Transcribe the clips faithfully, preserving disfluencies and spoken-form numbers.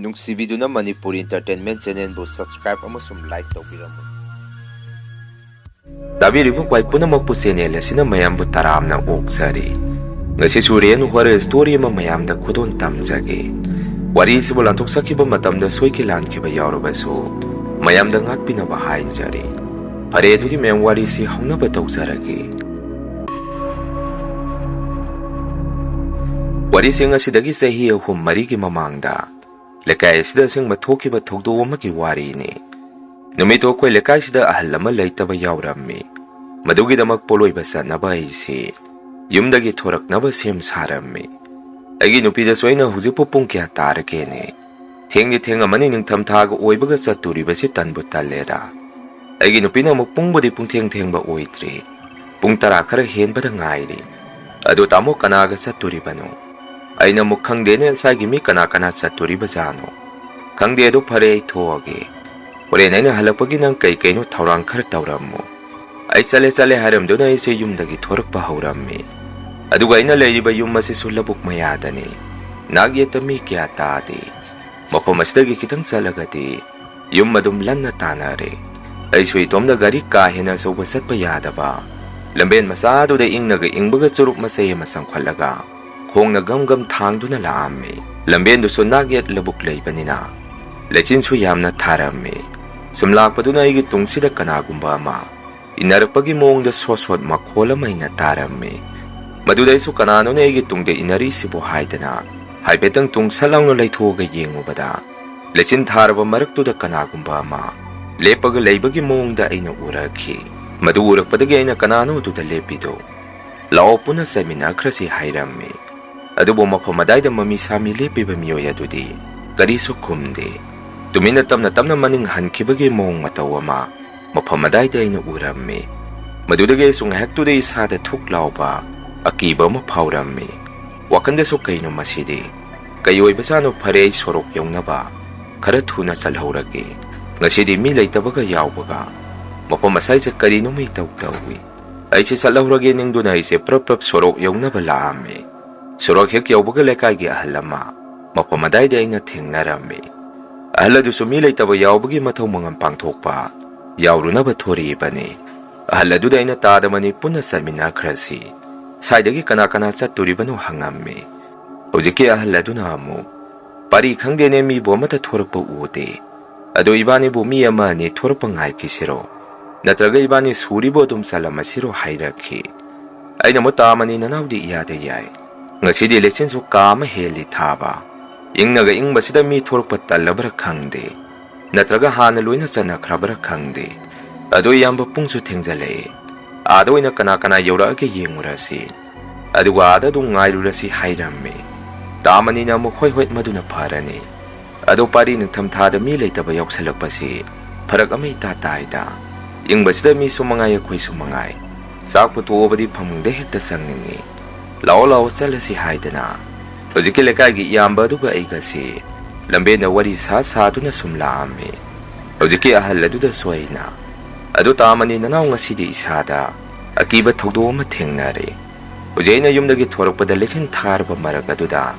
ꯅꯨꯡꯁꯤꯕꯤꯗꯨꯅ Manipur Entertainment Channelꯕꯨ subscribe ꯑꯃꯁꯨꯡ like ꯇꯧꯕꯤꯔꯝꯃꯨ꯫ ꯇꯥꯕꯤꯔꯤꯕ ꯈ꯭ꯋꯥꯏ ꯄꯨꯝꯅꯃꯛꯄꯨ channel ꯑꯁꯤꯅ ꯃꯌꯥꯝꯕꯨ ꯇꯔꯥꯝꯅ ꯑꯣꯛꯆꯔꯤ꯫ ꯉꯁꯤꯁꯨ Real Horror Story ꯑꯃ ꯃꯌꯥꯝꯗ ꯈꯨꯗꯣꯜ ꯇꯝꯖꯒꯦ꯫ ꯋꯥꯔꯤ ꯑꯁꯤꯕꯨ ꯂꯥꯟꯊꯣꯛꯆꯈꯤꯕ ꯃꯇꯝꯗ ꯁꯣꯏꯈꯤ ꯂꯥꯟꯈꯤꯕ ꯌꯥꯎꯔꯕꯁꯨ ꯃꯌꯥꯝꯗ ꯉꯥꯛꯄꯤꯅꯕ ꯍꯥꯏꯖꯔꯤ꯫ ꯐꯔꯦ, ꯑꯗꯨꯗꯤ ꯃꯌꯥꯝ ꯋꯥꯔꯤꯁꯤ ꯍꯧꯅꯕ ꯇꯧꯖꯔꯒꯦ꯫ ꯋꯥꯔꯤꯁꯤꯡ ꯑꯁꯤꯗꯒꯤ ꯆꯍꯤ ꯑꯍꯨꯝ ꯃꯔꯤꯒꯤ ꯃꯃꯥꯡꯗ ꯂꯩꯀꯥꯏ ꯑꯁꯤꯗ ꯑꯁꯦꯡꯕ ꯊꯣꯛꯈꯤꯕ ꯊꯧꯗꯣꯛ ꯑꯃꯒꯤ ꯋꯥꯔꯤꯅꯤ꯫ ꯅꯨꯃꯤꯠꯇꯣ ꯑꯩꯈꯣꯏ ꯂꯩꯀꯥꯏꯁꯤꯗ ꯑꯍꯜ ꯑꯃ ꯂꯩꯇꯕ ꯌꯥꯎꯔꯝꯃꯤ꯫ ꯃꯗꯨꯒꯤꯗꯃꯛ ꯄꯣꯠꯂꯣꯏꯕ ꯆꯠꯅꯕ ꯑꯩꯁꯦ ꯌꯨꯝꯗꯒꯤ ꯊꯣꯔꯛꯅꯕ ꯁꯦꯝ ꯁꯥꯔꯝꯃꯤ꯫ ꯑꯩꯒꯤ ꯅꯨꯄꯤꯗꯁꯨ ꯑꯩꯅ "ꯍꯧꯖꯤꯛꯄꯨ ꯄꯨꯡ ꯀꯌꯥ ꯇꯥꯔꯒꯦꯅꯦ? ꯊꯦꯡꯗꯤ ꯊꯦꯡꯉꯝꯃꯅꯤ, ꯅꯤꯡꯊꯝꯊꯥꯒ ꯑꯣꯏꯕꯒ ꯆꯠꯇꯣꯔꯤꯕꯁꯤ ꯇꯟꯕꯨ ꯇꯜꯂꯦꯗ"꯫ ꯑꯩꯒꯤ ꯅꯨꯄꯤꯅ ꯑꯃꯨꯛ "ꯄꯨꯡꯕꯨꯗꯤ ꯄꯨꯡꯊꯦꯡ ꯊꯦꯡꯕ ꯑꯣꯏꯗ꯭ꯔꯤ, ꯄꯨꯡ ꯇꯔꯥ ꯈꯔ ꯍꯦꯟꯕꯗ ꯉꯥꯏꯔꯤ꯫ ꯑꯗꯨ ꯇꯥꯃꯣ, ꯀꯅꯥꯒ ꯆꯠꯇꯣꯔꯤꯕꯅꯣ?" ꯑꯩꯅ ꯑꯃꯨꯛ "ꯈꯪꯗꯦꯅꯦ, ꯉꯁꯥꯏꯒꯤ ꯃꯤ ꯀꯅꯥ ꯀꯅꯥ ꯆꯠꯇꯣꯔꯤꯕꯖꯥꯠꯅꯣ? ꯈꯪꯗꯦ, ꯑꯗꯨ ꯐꯔꯦ, ꯑꯩ ꯊꯣꯛꯑꯒꯦ꯫ ꯍꯣꯔꯦꯟ ꯑꯩꯅ ꯍꯜꯂꯛꯄꯒꯤ ꯅꯪ ꯀꯩ ꯀꯩꯅꯣ ꯊꯧꯔꯥꯡ ꯈꯔ ꯇꯧꯔꯝꯃꯨ"꯫ ꯑꯩ "ꯆꯠꯂꯦ, ꯆꯠꯂꯦ" ꯍꯥꯏꯔꯝꯗꯨꯅ ꯑꯩꯁꯦ ꯌꯨꯝꯗꯒꯤ ꯊꯣꯔꯛꯄ ꯍꯧꯔꯝꯃꯤ꯫ ꯑꯗꯨꯒ ꯑꯩꯅ ꯂꯩꯔꯤꯕ ꯌꯨꯝ ꯑꯁꯤꯁꯨ ꯂꯧꯕꯨꯛ ꯃꯌꯥꯗꯅꯤ꯫ ꯅꯥꯛ ꯌꯦꯠꯇ ꯃꯤ ꯀꯌꯥ ꯇꯥꯗꯦ꯫ ꯃꯐꯝ ꯑꯁꯤꯗꯒꯤ ꯈꯤꯇꯪ ꯆꯠꯂꯒꯗꯤ ꯌꯨꯝ ꯑꯗꯨꯝ ꯂꯟꯅ ꯇꯥꯅꯔꯦ꯫ ꯑꯩꯁꯨ ꯏꯇꯣꯝꯗ ꯒꯥꯔꯤ ꯀꯥ ꯍꯦꯟꯅ ꯑꯆꯧꯕ ꯆꯠꯄ ꯌꯥꯗꯕ, ꯂꯝꯕꯦꯟ ꯃꯆꯥꯗꯨꯗ ꯏꯪꯅꯒ ꯏꯪꯕꯒ ꯆꯨꯔꯨꯞ ꯃꯆꯩ ꯑꯃ ꯆꯪꯈꯠꯂꯒ ꯈꯣꯡꯅ ꯒꯝ ꯒꯝ ꯊꯥꯡꯗꯨꯅ ꯂꯥꯛꯑꯝꯃꯤ꯫ ꯂꯝꯕꯦꯟꯗꯨꯁꯨ ꯅꯥꯛ ꯌꯦꯠ ꯂꯧꯕꯨꯛ ꯂꯩꯕꯅꯤꯅ ꯂꯩꯆꯤꯟꯁꯨ ꯌꯥꯝꯅ ꯊꯥꯔꯝꯃꯤ꯫ ꯁꯨꯝ ꯂꯥꯛꯄꯗꯨꯅ ꯑꯩꯒꯤ ꯇꯨꯡꯁꯤꯗ ꯀꯅꯥꯒꯨꯝꯕ ꯑꯃ ꯏꯟꯅꯔꯛꯄꯒꯤ ꯃꯑꯣꯡꯗ ꯁꯣꯠ ꯁꯣꯠ ꯃꯈꯣꯜ ꯑꯃ ꯑꯩꯅ ꯇꯥꯔꯝꯃꯤ꯫ ꯃꯗꯨꯗ ꯑꯩꯁꯨ "ꯀꯅꯥꯅꯣꯅꯦ ꯑꯩꯒꯤ ꯇꯨꯡꯗ ꯏꯟꯅꯔꯤꯁꯤꯕꯨ?" ꯍꯥꯏꯗꯅ ꯍꯥꯏꯐꯦꯠꯇꯪ ꯇꯨꯡ ꯁꯠ ꯂꯥꯎꯅ ꯂꯩꯊꯣꯛꯑꯒ ꯌꯦꯡꯉꯨꯕꯗ, ꯂꯩꯆꯤꯟ ꯊꯥꯔꯕ ꯃꯔꯛꯇꯨꯗ ꯀꯅꯥꯒꯨꯝꯕ ꯑꯃ ꯂꯦꯞꯄꯒ ꯂꯩꯕꯒꯤ ꯃꯑꯣꯡꯗ ꯑꯩꯅ ꯎꯔꯛꯈꯤ꯫ ꯃꯗꯨ ꯎꯔꯛꯄꯗꯒꯤ ꯑꯩꯅ "ꯀꯅꯥꯅꯣ ꯑꯗꯨꯗ ꯂꯦꯞꯄꯤꯗꯣ? ꯂꯥꯛꯑꯣ, ꯄꯨꯟꯅ ꯆꯠꯃꯤꯟꯅꯈ꯭ꯔꯁꯤ" ꯍꯥꯏꯔꯝꯃꯤ꯫ ꯑꯗꯨꯕꯨ ꯃꯐꯝ ꯑꯗꯥꯏꯗ ꯃꯃꯤ ꯁꯥꯃꯤ ꯂꯦꯞꯄꯤꯕ ꯃꯤꯑꯣꯏ ꯑꯗꯨꯗꯤ ꯀꯔꯤꯁꯨ ꯈꯨꯝꯗꯦ꯫ ꯇꯨꯃꯤꯟꯅ ꯇꯞꯅ ꯇꯞꯅ ꯃꯅꯤꯡ ꯍꯟꯈꯤꯕꯒꯤ ꯃꯑꯣꯡ ꯃꯇꯧ ꯑꯃ ꯃꯐꯝ ꯑꯗꯥꯏꯗ ꯑꯩꯅ ꯎꯔꯝꯃꯤ꯫ ꯃꯗꯨꯗꯒꯤ ꯑꯩꯁꯨ ꯉꯥꯏꯍꯥꯛꯇꯨꯗ ꯏꯁꯥꯗ ꯊꯨꯛ ꯂꯥꯎꯕ ꯑꯀꯤꯕ ꯑꯃ ꯐꯥꯎꯔꯝꯃꯤ꯫ ꯋꯥꯈꯜꯗꯁꯨ "ꯀꯩꯅꯣ ꯃꯁꯤꯗꯤ? ꯀꯩ ꯑꯣꯏꯕꯖꯥꯠꯅꯣ? ꯐꯔꯦ, ꯑꯩ ꯁꯣꯔꯣꯛ ꯌꯧꯅꯕ ꯈꯔ ꯊꯨꯅ ꯆꯠꯍꯧꯔꯒꯦ꯫ ꯉꯁꯤꯗꯤ ꯃꯤ ꯂꯩꯇꯕꯒ ꯌꯥꯎꯕꯒ ꯃꯐꯝ ꯑꯁꯥꯏꯁꯦ ꯀꯔꯤꯅꯣꯃ ꯏꯇꯧ ꯇꯧꯏ"꯫ ꯑꯩꯁꯦ ꯆꯠꯍꯧꯔꯒꯦ ꯅꯤꯡꯗꯨꯅ ꯑꯩꯁꯦ ꯄ꯭ꯔꯞ ꯄ꯭ꯔꯞ ꯁꯣꯔꯣꯛ ꯌꯧꯅꯕ ꯂꯥꯛꯑꯝꯃꯤ꯫ ꯁꯣꯔꯣꯛ ꯍꯦꯛ ꯌꯧꯕꯒ ꯂꯩꯀꯥꯏꯒꯤ ꯑꯍꯜ ꯑꯃ ꯃꯐꯝ ꯑꯗꯥꯏꯗ ꯑꯩꯅ ꯊꯦꯡꯅꯔꯝꯃꯤ꯫ ꯑꯍꯜ ꯑꯗꯨꯁꯨ ꯃꯤ ꯂꯩꯇꯕ ꯌꯥꯎꯕꯒꯤ ꯃꯊꯧ ꯃꯉꯝ ꯄꯥꯡꯊꯣꯛꯄ ꯌꯥꯎꯔꯨꯅꯕ ꯊꯣꯔꯛꯏꯕꯅꯤ꯫ ꯑꯍꯜ ꯑꯗꯨꯗ ꯑꯩꯅ ꯇꯥꯗ ꯃꯅꯤ ꯄꯨꯟꯅ ꯆꯠꯃꯤꯟꯅꯈ꯭ꯔꯁꯤ꯫ ꯁ꯭ꯋꯥꯏꯗꯒꯤ ꯀꯅꯥ ꯀꯅꯥ ꯆꯠꯇꯣꯔꯤꯕꯅꯣ ꯍꯪꯉꯝꯃꯤ꯫ ꯍꯧꯖꯤꯛꯀꯤ ꯑꯍꯜ ꯑꯗꯨꯅ ꯑꯃꯨꯛ, "ꯄꯥꯔꯤ ꯈꯪꯗꯦꯅꯦ, ꯃꯤꯕꯨ ꯑꯃꯠꯇ ꯊꯣꯔꯛꯄ ꯎꯗꯦ꯫ ꯑꯗꯣ ꯏꯕꯥꯅꯤꯕꯨ ꯃꯤ ꯑꯃ ꯑꯅꯤ ꯊꯣꯔꯛꯄ ꯉꯥꯏꯈꯤꯁꯤꯔꯣ? ꯅꯠꯇ꯭ꯔꯒ ꯏꯕꯥꯅꯤ ꯁꯨꯔꯤꯕꯨ ꯑꯗꯨꯝ ꯆꯠꯂꯝꯃꯁꯤꯔꯣ?" ꯍꯥꯏꯔꯛꯈꯤ꯫ ꯑꯩꯅ ꯑꯃꯨꯛ, "ꯇꯥꯃꯅꯤ, ꯅꯅꯥꯎꯗꯤ ꯏꯌꯥꯗ ꯌꯥꯏ꯫ ꯉꯁꯤꯗꯤ ꯂꯩꯆꯤꯟꯁꯨ ꯀꯥ ꯑꯃ ꯍꯦꯜꯂꯤ ꯊꯥꯕ꯫ ꯏꯪꯅꯒ ꯏꯪꯕꯁꯤꯗ ꯃꯤ ꯊꯣꯔꯛꯄ ꯇꯜꯂꯕ꯭ꯔꯥ ꯈꯪꯗꯦ꯫ ꯅꯠꯇ꯭ꯔꯒ ꯍꯥꯟꯅ ꯂꯣꯏꯅ ꯆꯠꯅꯈ꯭ꯔꯕ꯭ꯔꯥ ꯈꯪꯗꯦ꯫ ꯑꯗꯣ ꯏꯌꯥꯝꯕ, ꯄꯨꯡꯁꯨ ꯊꯦꯡꯖꯜꯂꯛꯑꯦ꯫ ꯑꯥꯗ ꯑꯣꯏꯅ ꯀꯅꯥ ꯀꯅꯥ ꯌꯧꯔꯛꯑꯒꯦ ꯌꯦꯡꯉꯨꯔꯁꯤ꯫ ꯑꯗꯨꯒ ꯑꯥꯗ ꯑꯗꯨꯝ ꯉꯥꯏꯔꯨꯔꯁꯤ" ꯍꯥꯏꯔꯝꯃꯤ꯫ ꯇꯥꯃꯅꯤꯅ ꯑꯃꯨꯛ, "ꯍꯣꯏ ꯍꯣꯏ, ꯃꯗꯨꯅ ꯐꯔꯅꯤ꯫ ꯑꯗꯣ ꯄꯥꯔꯤ ꯅꯤꯡꯊꯝꯊꯥꯗ ꯃꯤ ꯂꯩꯇꯕ ꯌꯥꯎꯁꯜꯂꯛꯄꯁꯤ ꯐꯔꯛ ꯑꯃ ꯏꯇꯥ ꯇꯥꯏꯗ꯫ ꯏꯪꯕꯁꯤꯗ ꯃꯤꯁꯨ ꯃꯉꯥꯏ, ꯑꯩꯈꯣꯏꯁꯨ ꯃꯉꯥꯏ꯫ ꯆꯥꯛꯄꯨ ꯇꯣꯛꯑꯕꯗꯤ ꯐꯃꯨꯡꯗ ꯍꯦꯛꯇ ꯆꯪꯅꯤꯡꯉꯤ꯫ ꯂꯥꯛꯑꯣ ꯂꯥꯛꯑꯣ, ꯆꯠꯂꯁꯤ" ꯍꯥꯏꯗꯅ ꯍꯧꯖꯤꯛꯀꯤ ꯂꯩꯀꯥꯏꯒꯤ ꯏꯌꯥꯝꯕ ꯑꯗꯨꯒ ꯑꯩꯒꯁꯤ ꯂꯝꯕꯦꯟꯗ ꯋꯥꯔꯤ ꯁꯥ ꯁꯥꯗꯨꯅ ꯁꯨꯝ ꯂꯥꯛꯑꯝꯃꯤ꯫ ꯍꯧꯖꯤꯛꯀꯤ ꯑꯍꯜ ꯑꯗꯨꯗꯁꯨ ꯑꯩꯅ, "ꯑꯗꯨ ꯇꯥꯃꯅꯤ, ꯅꯅꯥꯎ, ꯉꯁꯤꯗꯤ ꯏꯁꯥꯗ ꯑꯀꯤꯕ ꯊꯧꯗꯣꯛ ꯑꯃ ꯊꯦꯡꯅꯔꯦ꯫ ꯍꯧꯖꯤꯛ ꯑꯩꯅ ꯌꯨꯝꯗꯒꯤ ꯊꯣꯔꯛꯄꯗ ꯂꯩꯆꯤꯟ ꯊꯥꯔꯕ ꯃꯔꯛ ꯑꯗꯨꯗ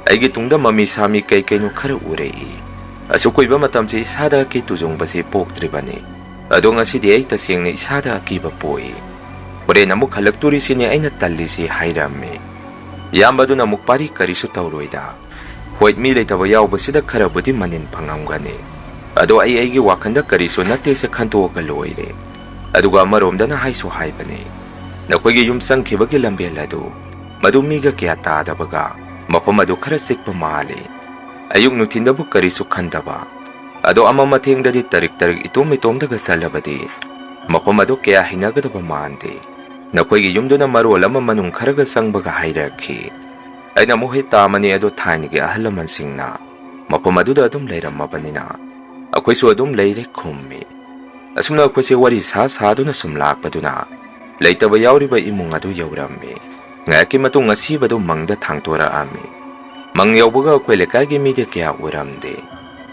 ꯑꯩꯒꯤ ꯇꯨꯡꯗ ꯃꯃꯤ ꯁꯥꯃꯤ ꯀꯩ ꯀꯩꯅꯣ ꯈꯔ ꯎꯔꯛꯏ꯫ ꯑꯁꯨꯛ ꯀꯨꯏꯕ ꯃꯇꯝꯁꯤ ꯏꯁꯥꯗ ꯑꯀꯤ ꯇꯨꯖꯨꯡꯕꯁꯤ ꯄꯣꯛꯇ꯭ꯔꯤꯕꯅꯤ꯫ ꯑꯗꯣ ꯉꯁꯤꯗꯤ ꯑꯩ ꯇꯁꯦꯡꯅ ꯏꯁꯥꯗ ꯑꯀꯤꯕ ꯄꯣꯛꯏ꯫ ꯍꯣꯔꯦꯟ ꯑꯃꯨꯛ ꯍꯜꯂꯛꯇꯣꯔꯤꯁꯤꯅꯤ ꯑꯩꯅ ꯇꯜꯂꯤꯁꯤ" ꯍꯥꯏꯔꯝꯃꯤ꯫ ꯏꯌꯥꯝꯕꯗꯨꯅ ꯑꯃꯨꯛ, "ꯄꯥꯔꯤ, ꯀꯔꯤꯁꯨ ꯇꯧꯔꯣꯏꯗ꯫ ꯍꯣꯏ, ꯃꯤ ꯂꯩꯇꯕ ꯌꯥꯎꯕꯁꯤꯗ ꯈꯔꯕꯨꯗꯤ ꯃꯅꯤꯟ ꯐꯪꯉꯝꯒꯅꯤ꯫ ꯑꯗꯣ ꯑꯩ ꯑꯩꯒꯤ ꯋꯥꯈꯜꯗ ꯀꯔꯤꯁꯨ ꯅꯠꯇꯦꯁꯦ ꯈꯟꯇꯣꯛꯑꯒ ꯂꯣꯏꯔꯦ꯫ ꯑꯗꯨꯒ ꯑꯃꯔꯣꯝꯗꯅ ꯍꯥꯏꯁꯨ ꯍꯥꯏꯕꯅꯤ, ꯅꯈꯣꯏꯒꯤ ꯌꯨꯝ ꯆꯪꯈꯤꯕꯒꯤ ꯂꯝꯕꯦꯜ ꯑꯗꯨ, ꯃꯗꯨ ꯃꯤꯒ ꯀꯌꯥ ꯇꯥꯗꯕꯒ ꯃꯐꯝ ꯑꯗꯨ ꯈꯔ ꯆꯤꯛꯄ ꯃꯥꯜꯂꯤ꯫ ꯑꯌꯨꯛ ꯅꯨꯡꯊꯤꯟꯗꯕꯨ ꯀꯔꯤꯁꯨ ꯈꯟꯗꯕ, ꯑꯗꯣ ꯑꯃ ꯃꯊꯦꯡꯗꯗꯤ ꯇꯔꯤꯛ ꯇꯔꯤꯛ ꯏꯇꯣꯝ ꯏꯇꯣꯝꯗꯒ ꯆꯠꯂꯕꯗꯤ ꯃꯐꯝ ꯑꯗꯨ ꯀꯌꯥ ꯍꯩꯅꯒꯗꯕ ꯃꯥꯟꯗꯦ꯫ ꯅꯈꯣꯏꯒꯤ ꯌꯨꯝꯗꯨꯅ ꯃꯔꯣꯜ ꯑꯃ ꯃꯅꯨꯡ ꯈꯔꯒ ꯆꯪꯕꯒ ꯍꯥꯏꯔꯛꯈꯤ"꯫ ꯑꯩꯅ ꯑꯃꯨꯛ, "ꯍꯦ ꯇꯥꯃꯅꯤ, ꯑꯗꯣ ꯊꯥꯏꯅꯒꯤ ꯑꯍꯜ ꯂꯃꯟꯁꯤꯡꯅ ꯃꯐꯝ ꯑꯗꯨꯗ ꯑꯗꯨꯝ ꯂꯩꯔꯝꯃꯕꯅꯤꯅ ꯑꯩꯈꯣꯏꯁꯨ ꯑꯗꯨꯝ ꯂꯩꯔꯦ" ꯈꯨꯝꯃꯤ꯫ ꯑꯁꯨꯝꯅ ꯑꯩꯈꯣꯏꯁꯦ ꯋꯥꯔꯤ ꯁꯥ ꯁꯥꯗꯨꯅ ꯁꯨꯝ ꯂꯥꯛꯄꯗꯨꯅ ꯂꯩꯇꯕ ꯌꯥꯎꯔꯤꯕ ꯏꯃꯨꯡ ꯑꯗꯨ ꯌꯧꯔꯝꯃꯤ꯫ ꯉꯥꯏꯍꯥꯛꯀꯤ ꯃꯇꯨꯡ ꯑꯁꯤꯕꯗꯨ ꯃꯪꯗ ꯊꯥꯡꯇꯣꯔꯛꯑꯝꯃꯤ꯫ ꯃꯪ ꯌꯧꯕꯒ ꯑꯩꯈꯣꯏ ꯂꯩꯀꯥꯏꯒꯤ ꯃꯤꯗꯤ ꯀꯌꯥ ꯎꯔꯝꯗꯦ꯫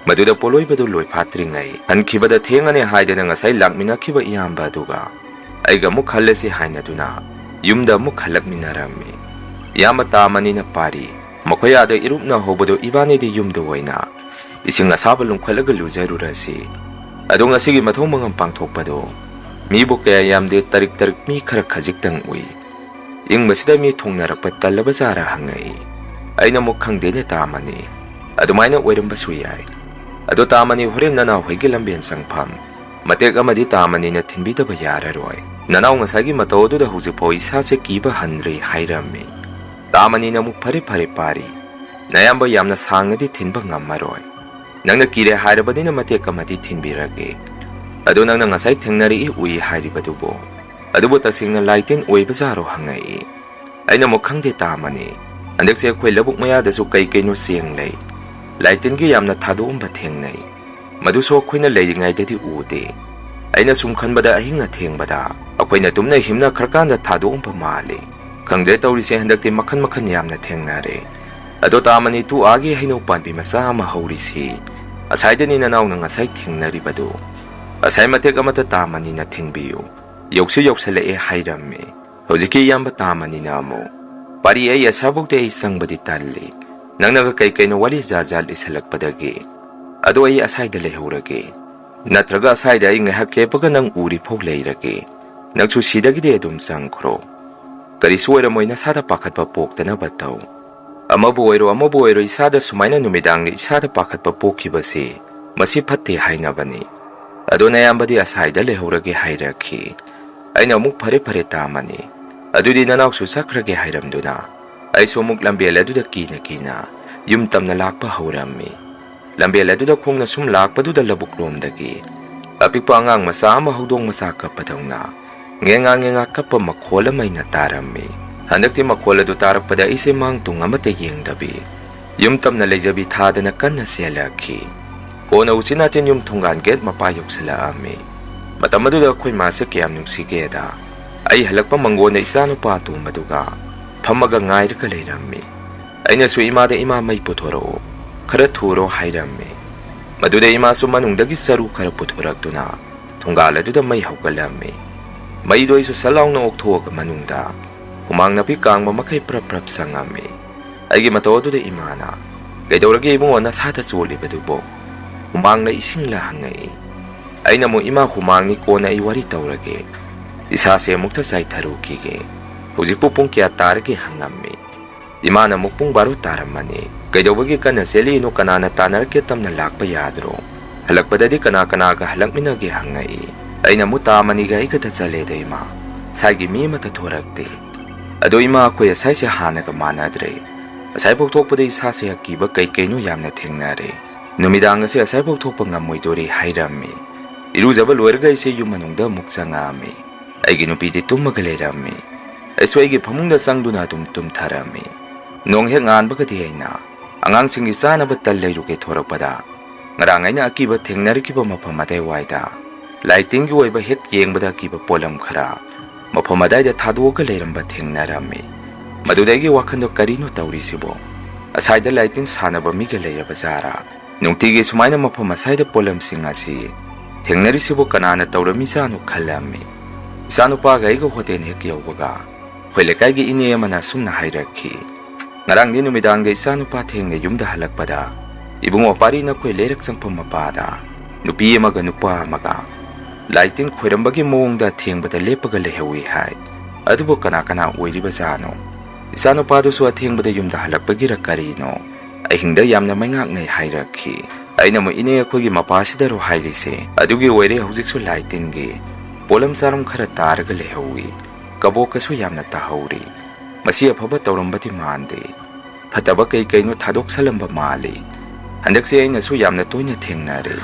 ꯃꯗꯨꯗ ꯄꯣꯂꯣꯏꯕꯗꯨ ꯂꯣꯏꯐꯥꯠꯇ꯭ꯔꯤꯉꯩ ꯍꯟꯈꯤꯕꯗ ꯊꯦꯡꯉꯅꯤ ꯍꯥꯏꯗꯅ ꯉꯁꯥꯏ ꯂꯥꯛꯃꯤꯟꯅꯈꯤꯕ ꯏꯌꯥꯝꯕ ꯑꯗꯨꯒ ꯑꯩꯒ ꯑꯃꯨꯛ ꯍꯜꯂꯁꯤ ꯍꯥꯏꯅꯗꯨꯅ ꯌꯨꯝꯗ ꯑꯃꯨꯛ ꯍꯜꯂꯛꯃꯤꯟꯅꯔꯝꯃꯤ꯫ ꯏꯌꯥꯝꯕ ꯇꯥꯃꯅꯤꯅ ꯄꯥꯔꯤ, ꯃꯈꯣꯏ ꯑꯥꯗ ꯏꯔꯨꯞꯅ ꯍꯧꯕꯗꯣ ꯏꯕꯥꯅꯤꯗꯤ ꯌꯨꯝꯗ ꯑꯣꯏꯅ ꯏꯁꯤꯡ ꯑꯁꯥꯕ ꯂꯨꯝꯈꯠꯂꯒ ꯂꯨꯖꯔꯨꯔꯁꯤ꯫ ꯑꯗꯣ ꯉꯁꯤꯒꯤ ꯃꯊꯧ ꯃꯉꯝ ꯄꯥꯡꯊꯣꯛꯄꯗꯣ ꯃꯤꯕꯨ ꯀꯌꯥ ꯌꯥꯝꯗꯦ, ꯇꯔꯤꯛ ꯇꯔꯤꯛ ꯃꯤ ꯈꯔ ꯈꯖꯤꯛꯇꯪ ꯎꯏ꯫ ꯏꯪꯕꯁꯤꯗ ꯃꯤ ꯊꯨꯡꯅꯔꯛꯄ ꯇꯜꯂꯕ ꯖꯥꯔ ꯍꯪꯉꯛꯏ꯫ ꯑꯩꯅ ꯑꯃꯨꯛ ꯈꯪꯗꯦꯅꯦ ꯇꯥꯃꯅꯤ, ꯑꯗꯨꯃꯥꯏꯅ ꯑꯣꯏꯔꯝꯕꯁꯨ ꯌꯥꯏ꯫ ꯑꯗꯣ ꯇꯥꯃꯅꯤ, ꯍꯣꯔꯦꯟ ꯅꯅꯥꯎ ꯍꯣꯏꯒꯤ ꯂꯝꯕꯦꯟ ꯆꯪꯐꯝ ꯃꯇꯦꯛ ꯑꯃꯗꯤ ꯇꯥꯃꯅꯤꯅ ꯊꯤꯟꯕꯤꯗꯕ ꯌꯥꯔꯔꯣꯏ꯫ ꯅꯅꯥꯎ ꯉꯁꯥꯏꯒꯤ ꯃꯇꯧ ꯑꯗꯨꯗ ꯍꯧꯖꯤꯛꯐꯥꯎ ꯏꯁꯥꯁꯦ ꯀꯤꯕ ꯍꯟꯗ꯭ꯔꯤ ꯍꯥꯏꯔꯝꯃꯤ꯫ ꯇꯥꯃꯅꯤꯅ ꯑꯃꯨꯛ ꯐꯔꯦ ꯐꯔꯦ ꯄꯥꯔꯤ, ꯅꯌꯥꯝꯕ ꯌꯥꯝꯅ ꯁꯥꯡꯅꯗꯤ ꯊꯤꯟꯕ ꯉꯝꯃꯔꯣꯏ꯫ ꯅꯪꯅ ꯀꯤꯔꯦ ꯍꯥꯏꯔꯕꯅꯤꯅ ꯃꯇꯦꯛ ꯑꯃꯗꯤ ꯊꯤꯟꯕꯤꯔꯒꯦ꯫ ꯑꯗꯣ ꯅꯪꯅ ꯉꯁꯥꯏ ꯊꯦꯡꯅꯔꯛꯏ ꯎꯏ ꯍꯥꯏꯔꯤꯕꯗꯨꯕꯨ? ꯑꯗꯨꯕꯨ ꯇꯁꯦꯡꯅ ꯂꯥꯏꯇꯤꯟ ꯑꯣꯏꯕꯖꯥꯔꯣ ꯍꯪꯉꯛꯏ꯫ ꯑꯩꯅ ꯑꯃꯨꯛ ꯈꯪꯗꯦ ꯇꯥꯃꯅꯤ꯫ ꯍꯟꯗꯛꯁꯦ ꯑꯩꯈꯣꯏ ꯂꯧꯕꯨꯛ ꯃꯌꯥꯗꯁꯨ ꯀꯩ ꯀꯩꯅꯣ ꯆꯦꯡ ꯂꯩ꯫ ꯂꯥꯏꯇꯤꯟꯒꯤ ꯌꯥꯝꯅ ꯊꯥꯗꯣꯛꯑꯝꯕ ꯊꯦꯡꯅꯩ꯫ ꯃꯗꯨꯁꯨ ꯑꯩꯈꯣꯏꯅ ꯂꯩꯔꯤꯉꯩꯗꯗꯤ ꯎꯗꯦ꯫ ꯑꯩꯅ ꯁꯨꯝ ꯈꯟꯕꯗ ꯑꯍꯤꯡ ꯑꯊꯦꯡꯕꯗ ꯑꯩꯈꯣꯏꯅ ꯇꯨꯝꯅ ꯍꯤꯞꯅꯈ꯭ꯔꯀꯥꯟꯗ ꯊꯥꯗꯣꯛꯑꯝꯕ ꯃꯥꯜꯂꯤ꯫ ꯈꯪꯗꯦ ꯇꯧꯔꯤꯁꯦ, ꯍꯟꯗꯛꯇꯤ ꯃꯈꯟ ꯃꯈꯟ ꯌꯥꯝꯅ ꯊꯦꯡꯅꯔꯦ꯫ ꯑꯗꯣ ꯇꯥꯃꯅꯤ, ꯇꯨ ꯑꯥꯒꯤ ꯍꯩꯅꯧ ꯄꯥꯟꯕꯤ ꯃꯆꯥ ꯑꯃ ꯍꯧꯔꯤꯁꯤ, ꯑꯁꯥꯏꯗꯅꯤ ꯅꯅꯥꯎꯅ ꯉꯁꯥꯏ ꯊꯦꯡꯅꯔꯤꯕꯗꯨ꯫ ꯑꯁꯥꯏ ꯃꯇꯦꯛ ꯑꯃꯇ ꯇꯥꯃꯅꯤꯅ ꯊꯤꯟꯕꯤꯌꯨ꯫ ꯌꯧꯁꯨ ꯌꯧꯁꯜꯂꯛꯑꯦ ꯍꯥꯏꯔꯝꯃꯤ꯫ ꯍꯧꯖꯤꯛꯀꯤ ꯏꯌꯥꯝꯕ ꯇꯥꯃꯅꯤꯅ ꯑꯃꯨꯛ, "ꯄꯥꯔꯤ, ꯑꯩ ꯑꯁꯥꯕꯧꯗꯤ ꯑꯩ ꯆꯪꯕꯗꯤ ꯇꯜꯂꯤ꯫ ꯅꯪꯅꯒ ꯀꯩ ꯀꯩꯅꯣ ꯋꯥꯔꯤ ꯖꯥꯠ ꯖꯥꯠ ꯂꯤꯁꯜꯂꯛꯄꯗꯒꯤ꯫ ꯑꯗꯣ ꯑꯩ ꯑꯁꯥꯏꯗ ꯂꯩꯍꯧꯔꯒꯦ꯫ ꯅꯠꯇ꯭ꯔꯒ ꯑꯁꯥꯏꯗ ꯑꯩ ꯉꯥꯏꯍꯥꯛ ꯂꯦꯞꯄꯒ ꯅꯪ ꯎꯔꯤꯐꯥꯎ ꯂꯩꯔꯒꯦ꯫ ꯅꯪꯁꯨ ꯁꯤꯗꯒꯤꯗꯤ ꯑꯗꯨꯝ ꯆꯪꯈ꯭ꯔꯣ꯫ ꯀꯔꯤꯁꯨ ꯑꯣꯏꯔꯝꯃꯣꯏ, ꯅꯁꯥꯗ ꯄꯥꯈꯠꯄ ꯄꯣꯛꯇꯅꯕ ꯇꯧ꯫ ꯑꯃꯕꯨ ꯑꯣꯏꯔꯣ, ꯑꯃꯕꯨ ꯑꯣꯏꯔꯣ, ꯏꯁꯥꯗ ꯁꯨꯃꯥꯏꯅ ꯅꯨꯃꯤꯗꯥꯡꯒꯤ ꯏꯁꯥꯗ ꯄꯥꯈꯠꯄ ꯄꯣꯛꯈꯤꯕꯁꯤ ꯃꯁꯤ ꯐꯠꯇꯦ ꯍꯥꯏꯅꯕꯅꯤ꯫ ꯑꯗꯣ ꯅꯌꯥꯝꯕꯗꯤ ꯑꯁꯥꯏꯗ ꯂꯩꯍꯧꯔꯒꯦ ꯍꯥꯏꯔꯛꯈꯤ꯫ ꯑꯩꯅ ꯑꯃꯨꯛ ꯐꯔꯦ ꯐꯔꯦ ꯇꯥꯃꯅꯤ, ꯑꯗꯨꯗꯤ ꯅꯅꯥꯎꯁꯨ ꯆꯠꯈ꯭ꯔꯒꯦ ꯍꯥꯏꯔꯝꯗꯨꯅ ꯑꯩꯁꯨ ꯑꯃꯨꯛ ꯂꯝꯕꯦꯜ ꯑꯗꯨꯗ ꯀꯤꯅ ꯀꯤꯅ ꯌꯨꯝ ꯇꯝꯅ ꯂꯥꯛꯄ ꯍꯧꯔꯝꯃꯤ꯫ ꯂꯝꯕꯦꯜ ꯑꯗꯨꯗ ꯈꯣꯡꯅ ꯁꯨꯝ ꯂꯥꯛꯄꯗꯨꯗ ꯂꯧꯕꯨꯛ ꯂꯣꯝꯗꯒꯤ ꯑꯄꯤꯛꯄ ꯑꯉꯥꯡ ꯃꯆꯥ ꯑꯃ ꯍꯧꯗꯣꯡ ꯃꯆꯥ ꯀꯞꯄꯗꯧꯅ ꯉꯦꯉꯥ ꯉꯦꯉꯥ ꯀꯞꯄ ꯃꯈꯣꯜ ꯑꯃ ꯑꯩꯅ ꯇꯥꯔꯝꯃꯤ꯫ ꯍꯟꯗꯛꯇꯤ ꯃꯈꯣꯜ ꯑꯗꯨ ꯇꯥꯔꯛꯄꯗ ꯑꯩꯁꯦ ꯃꯥꯡ ꯇꯨꯡ ꯑꯃꯠꯇ ꯌꯦꯡꯗꯕꯤ ꯌꯨꯝ ꯇꯝꯅ ꯂꯩꯖꯕꯤ ꯊꯥꯗꯅ ꯀꯟꯅ ꯆꯦꯜꯂꯛꯈꯤ꯫ ꯀꯣꯟꯅ ꯎꯆꯤꯟ ꯅꯥꯆꯤꯟ ꯌꯨꯝ ꯊꯣꯡꯒꯥꯟ ꯒꯦꯠ ꯃꯄꯥ ꯌꯧꯁꯤꯜꯂꯛꯑꯝꯃꯤ꯫ ꯃꯇꯝ ꯑꯗꯨꯗ ꯑꯩꯈꯣꯏ ꯃꯥꯁꯦ ꯀꯌꯥꯝ ꯅꯨꯡꯁꯤꯒꯦꯗ, ꯑꯩ ꯍꯜꯂꯛꯄ ꯃꯪꯒꯣꯟꯗ ꯏꯆꯥꯅꯨꯄꯥ ꯑꯇꯣꯝꯕꯗꯨꯒ ꯐꯝꯃꯒ ꯉꯥꯏꯔꯒ ꯂꯩꯔꯝꯃꯤ꯫ ꯑꯩꯅꯁꯨ ꯏꯃꯥꯗ, "ꯏꯃꯥ, ꯃꯩ ꯄꯨꯊꯣꯔꯛꯑꯣ, ꯈꯔ ꯊꯨꯔꯣ" ꯍꯥꯏꯔꯝꯃꯤ꯫ ꯃꯗꯨꯗ ꯏꯃꯥꯁꯨ ꯃꯅꯨꯡꯗꯒꯤ ꯆꯔꯨ ꯈꯔ ꯄꯨꯊꯣꯔꯛꯇꯨꯅ ꯊꯣꯡꯒꯥꯜ ꯑꯗꯨꯗ ꯃꯩ ꯍꯧꯒꯠꯂꯝꯃꯤ꯫ ꯃꯩꯗꯣ ꯑꯩꯁꯨ ꯁꯠ ꯂꯥꯎꯅ ꯑꯣꯛꯊꯣꯛꯑꯒ ꯃꯅꯨꯡꯗ ꯍꯨꯃꯥꯡ ꯅꯥꯄꯤ ꯀꯥꯡꯕ ꯃꯈꯩ ꯄ꯭ꯔꯞ ꯄ꯭ꯔꯞ ꯆꯪꯉꯝꯃꯤ꯫ ꯑꯩꯒꯤ ꯃꯇꯧ ꯑꯗꯨꯗ ꯏꯃꯥꯅ, "ꯀꯩꯗꯧꯔꯒꯦ ꯏꯕꯨꯡꯉꯣ, ꯅꯁꯥꯗ ꯆꯣꯠꯂꯤꯕꯗꯨꯕꯣ? ꯍꯨꯃꯥꯡꯂ ꯏꯁꯤꯡꯂ?" ꯍꯪꯉꯛꯏ꯫ ꯑꯩꯅ ꯑꯃꯨꯛ, "ꯏꯃꯥ, ꯍꯨꯃꯥꯡꯅꯤ, ꯀꯣꯟꯅ ꯑꯩ ꯋꯥꯔꯤ ꯇꯧꯔꯒꯦ꯫ ꯏꯁꯥꯁꯦ ꯑꯃꯨꯛꯇ ꯆꯥꯏꯊꯔꯨꯈꯤꯒꯦ꯫ ꯍꯧꯖꯤꯛꯄꯨ ꯄꯨꯡ ꯀꯌꯥ ꯇꯥꯔꯒꯦ?" ꯍꯪꯉꯝꯃꯤ꯫ ꯏꯃꯥꯅ ꯑꯃꯨꯛ, "ꯄꯨꯡ ꯕꯥꯔꯣ ꯇꯥꯔꯝꯃꯅꯤ꯫ ꯀꯩꯗꯧꯕꯒꯤ ꯀꯟꯅ ꯆꯦꯜꯂꯤꯅꯣ? ꯀꯅꯥꯅ ꯇꯥꯟꯅꯔꯛꯀꯦ? ꯇꯞꯅ ꯂꯥꯛꯄ ꯌꯥꯗ꯭ꯔꯣ? ꯍꯜꯂꯛꯄꯗꯗꯤ ꯀꯅꯥ ꯀꯅꯥꯒ ꯍꯜꯂꯛꯃꯤꯟꯅꯒꯦ?" ꯍꯪꯉꯛꯏ꯫ ꯑꯩꯅ ꯑꯃꯨꯛ, "ꯇꯥ ꯃꯅꯤꯒ ꯑꯩꯒꯇ ꯆꯠꯂꯦꯗ ꯏꯃꯥ꯫ ꯁꯥꯏꯒꯤ ꯃꯤ ꯑꯃꯠꯇ ꯊꯣꯔꯛꯇꯦ꯫ ꯑꯗꯣ ꯏꯃꯥ, ꯑꯩꯈꯣꯏ ꯑꯁꯥꯏꯁꯦ ꯍꯥꯟꯅꯒ ꯃꯥꯟꯅꯗ꯭ꯔꯦ꯫ ꯑꯁꯥꯏꯐꯥꯎ ꯊꯣꯛꯄꯗ ꯏꯁꯥꯁꯦ ꯑꯀꯤꯕ ꯀꯩ ꯀꯩꯅꯣ ꯌꯥꯝꯅ ꯊꯦꯡꯅꯔꯦ꯫ ꯅꯨꯃꯤꯗꯥꯡ ꯑꯁꯦ ꯑꯁꯥꯏꯐꯥꯎ ꯊꯣꯛꯄ ꯉꯝꯃꯣꯏꯗꯣꯔꯤ" ꯍꯥꯏꯔꯝꯃꯤ꯫ ꯏꯔꯨꯖꯕ ꯂꯣꯏꯔꯒ ꯑꯩꯁꯦ ꯌꯨꯝ ꯃꯅꯨꯡꯗ ꯑꯃꯨꯛ ꯆꯪꯉꯛꯑꯝꯃꯤ꯫ ꯑꯩꯒꯤ ꯅꯨꯄꯤꯗꯤ ꯇꯨꯝꯃꯒ ꯂꯩꯔꯝꯃꯤ꯫ ꯑꯩꯁꯨ ꯑꯩꯒꯤ ꯐꯃꯨꯡꯗ ꯆꯪꯗꯨꯅ ꯑꯗꯨꯝ ꯇꯨꯝꯊꯔꯝꯃꯤ꯫ ꯅꯣꯡ ꯍꯦꯛ ꯉꯥꯟꯕꯒꯗꯤ ꯑꯩꯅ ꯑꯉꯥꯡꯁꯤꯡꯒꯤ ꯆꯥꯅꯕ ꯇꯜ ꯂꯩꯔꯨꯒꯦ ꯊꯣꯔꯛꯄꯗ, ꯉꯔꯥꯡ ꯑꯩꯅ ꯑꯀꯤꯕ ꯊꯦꯡꯅꯔꯛꯈꯤꯕ ꯃꯐꯝ ꯑꯗꯥꯏꯋꯥꯏꯗ ꯂꯥꯏ ꯇꯤꯟꯒꯤ ꯑꯣꯏꯕ ꯍꯦꯛ ꯌꯦꯡꯕꯗ ꯑꯀꯤꯕ ꯄꯣꯠꯂꯝ ꯈꯔ ꯃꯐꯝ ꯑꯗꯥꯏꯗ ꯊꯥꯗꯣꯛꯑꯒ ꯂꯩꯔꯝꯕ ꯊꯦꯡꯅꯔꯝꯃꯤ꯫ ꯃꯗꯨꯗ ꯑꯩꯒꯤ ꯋꯥꯈꯜꯗꯣ, "ꯀꯔꯤꯅꯣ ꯇꯧꯔꯤꯁꯤꯕꯣ? ꯑꯁꯥꯏꯗ ꯂꯥꯏ ꯇꯤꯟ ꯁꯥꯟꯅꯕ ꯃꯤꯒ ꯂꯩꯔꯕ ꯖꯥꯔꯥ? ꯅꯨꯡꯇꯤꯒꯤ ꯁꯨꯃꯥꯏꯅ ꯃꯐꯝ ꯑꯁꯥꯏꯗ ꯄꯣꯠꯂꯝꯁꯤꯡ ꯑꯁꯤ ꯊꯦꯡꯅꯔꯤꯁꯤꯕꯨ ꯀꯅꯥꯅ ꯇꯧꯔꯝꯃꯤꯖꯥꯠꯅꯣ?" ꯈꯜꯂꯝꯃꯤ꯫ ꯏꯆꯥꯅꯨꯄꯥꯒ ꯑꯩꯒ ꯍꯣꯇꯦꯜ ꯍꯦꯛ ꯌꯧꯕꯒ, ꯑꯩꯈꯣꯏ ꯂꯩꯀꯥꯏꯒꯤ ꯏꯅꯦ ꯑꯃꯅ ꯑꯁꯨꯝꯅ ꯍꯥꯏꯔꯛꯈꯤ, "ꯉꯔꯥꯡꯗꯤ ꯅꯨꯃꯤꯗꯥꯡꯗ ꯏꯆꯥꯅꯨꯄꯥ ꯊꯦꯡꯅ ꯌꯨꯝꯗ ꯍꯜꯂꯛꯄꯗ, ꯏꯕꯨꯡꯉꯣ ꯄꯥꯔꯤ ꯅꯈꯣꯏ ꯂꯩꯔꯛ ꯆꯪꯐꯝ ꯃꯄꯥꯗ ꯅꯨꯄꯤ ꯑꯃꯒ ꯅꯨꯄꯥ ꯑꯃꯒ ꯂꯥꯏ ꯇꯤꯟ ꯈꯣꯏꯔꯝꯕꯒꯤ ꯃꯑꯣꯡꯗ ꯑꯊꯦꯡꯕꯗ ꯂꯦꯞꯄꯒ ꯂꯩꯍꯧꯏ" ꯍꯥꯏ꯫ "ꯑꯗꯨꯕꯨ ꯀꯅꯥ ꯀꯅꯥ ꯑꯣꯏꯔꯤꯕꯖꯥꯠꯅꯣ? ꯏꯆꯥꯅꯨꯄꯥꯗꯨꯁꯨ ꯑꯊꯦꯡꯕꯗ ꯌꯨꯝꯗ ꯍꯜꯂꯛꯄꯒꯤꯔ ꯀꯔꯤꯅꯣ? ꯑꯍꯤꯡꯗ ꯌꯥꯝꯅ ꯃꯩꯉꯥꯛꯅꯩ" ꯍꯥꯏꯔꯛꯈꯤ꯫ ꯑꯩꯅ ꯑꯃꯨꯛ, "ꯏꯅꯦ, ꯑꯩꯈꯣꯏꯒꯤ ꯃꯄꯥꯁꯤꯗꯔꯣ ꯍꯥꯏꯔꯤꯁꯦ? ꯑꯗꯨꯒꯤ ꯑꯣꯏꯔꯦ ꯍꯧꯖꯤꯛꯁꯨ ꯂꯥꯏ ꯇꯤꯟꯒꯤ ꯄꯣꯠꯂꯝ ꯆꯥꯔꯝ ꯈꯔ ꯇꯥꯔꯒ ꯂꯩꯍꯧꯏ꯫ ꯀꯕꯣꯛꯀꯁꯨ ꯌꯥꯝꯅ ꯇꯥꯍꯧꯔꯤ꯫ ꯃꯁꯤ ꯑꯐꯕ ꯇꯧꯔꯝꯕꯗꯤ ꯃꯥꯟꯗꯦ꯫ ꯐꯠꯇꯕ ꯀꯩ ꯀꯩꯅꯣ ꯊꯥꯗꯣꯛꯁꯜꯂꯝꯕ ꯃꯥꯜꯂꯤ꯫ ꯍꯟꯗꯛꯁꯦ ꯑꯩꯅꯁꯨ ꯌꯥꯝꯅ ꯇꯣꯏꯅ ꯊꯦꯡꯅꯔꯦ꯫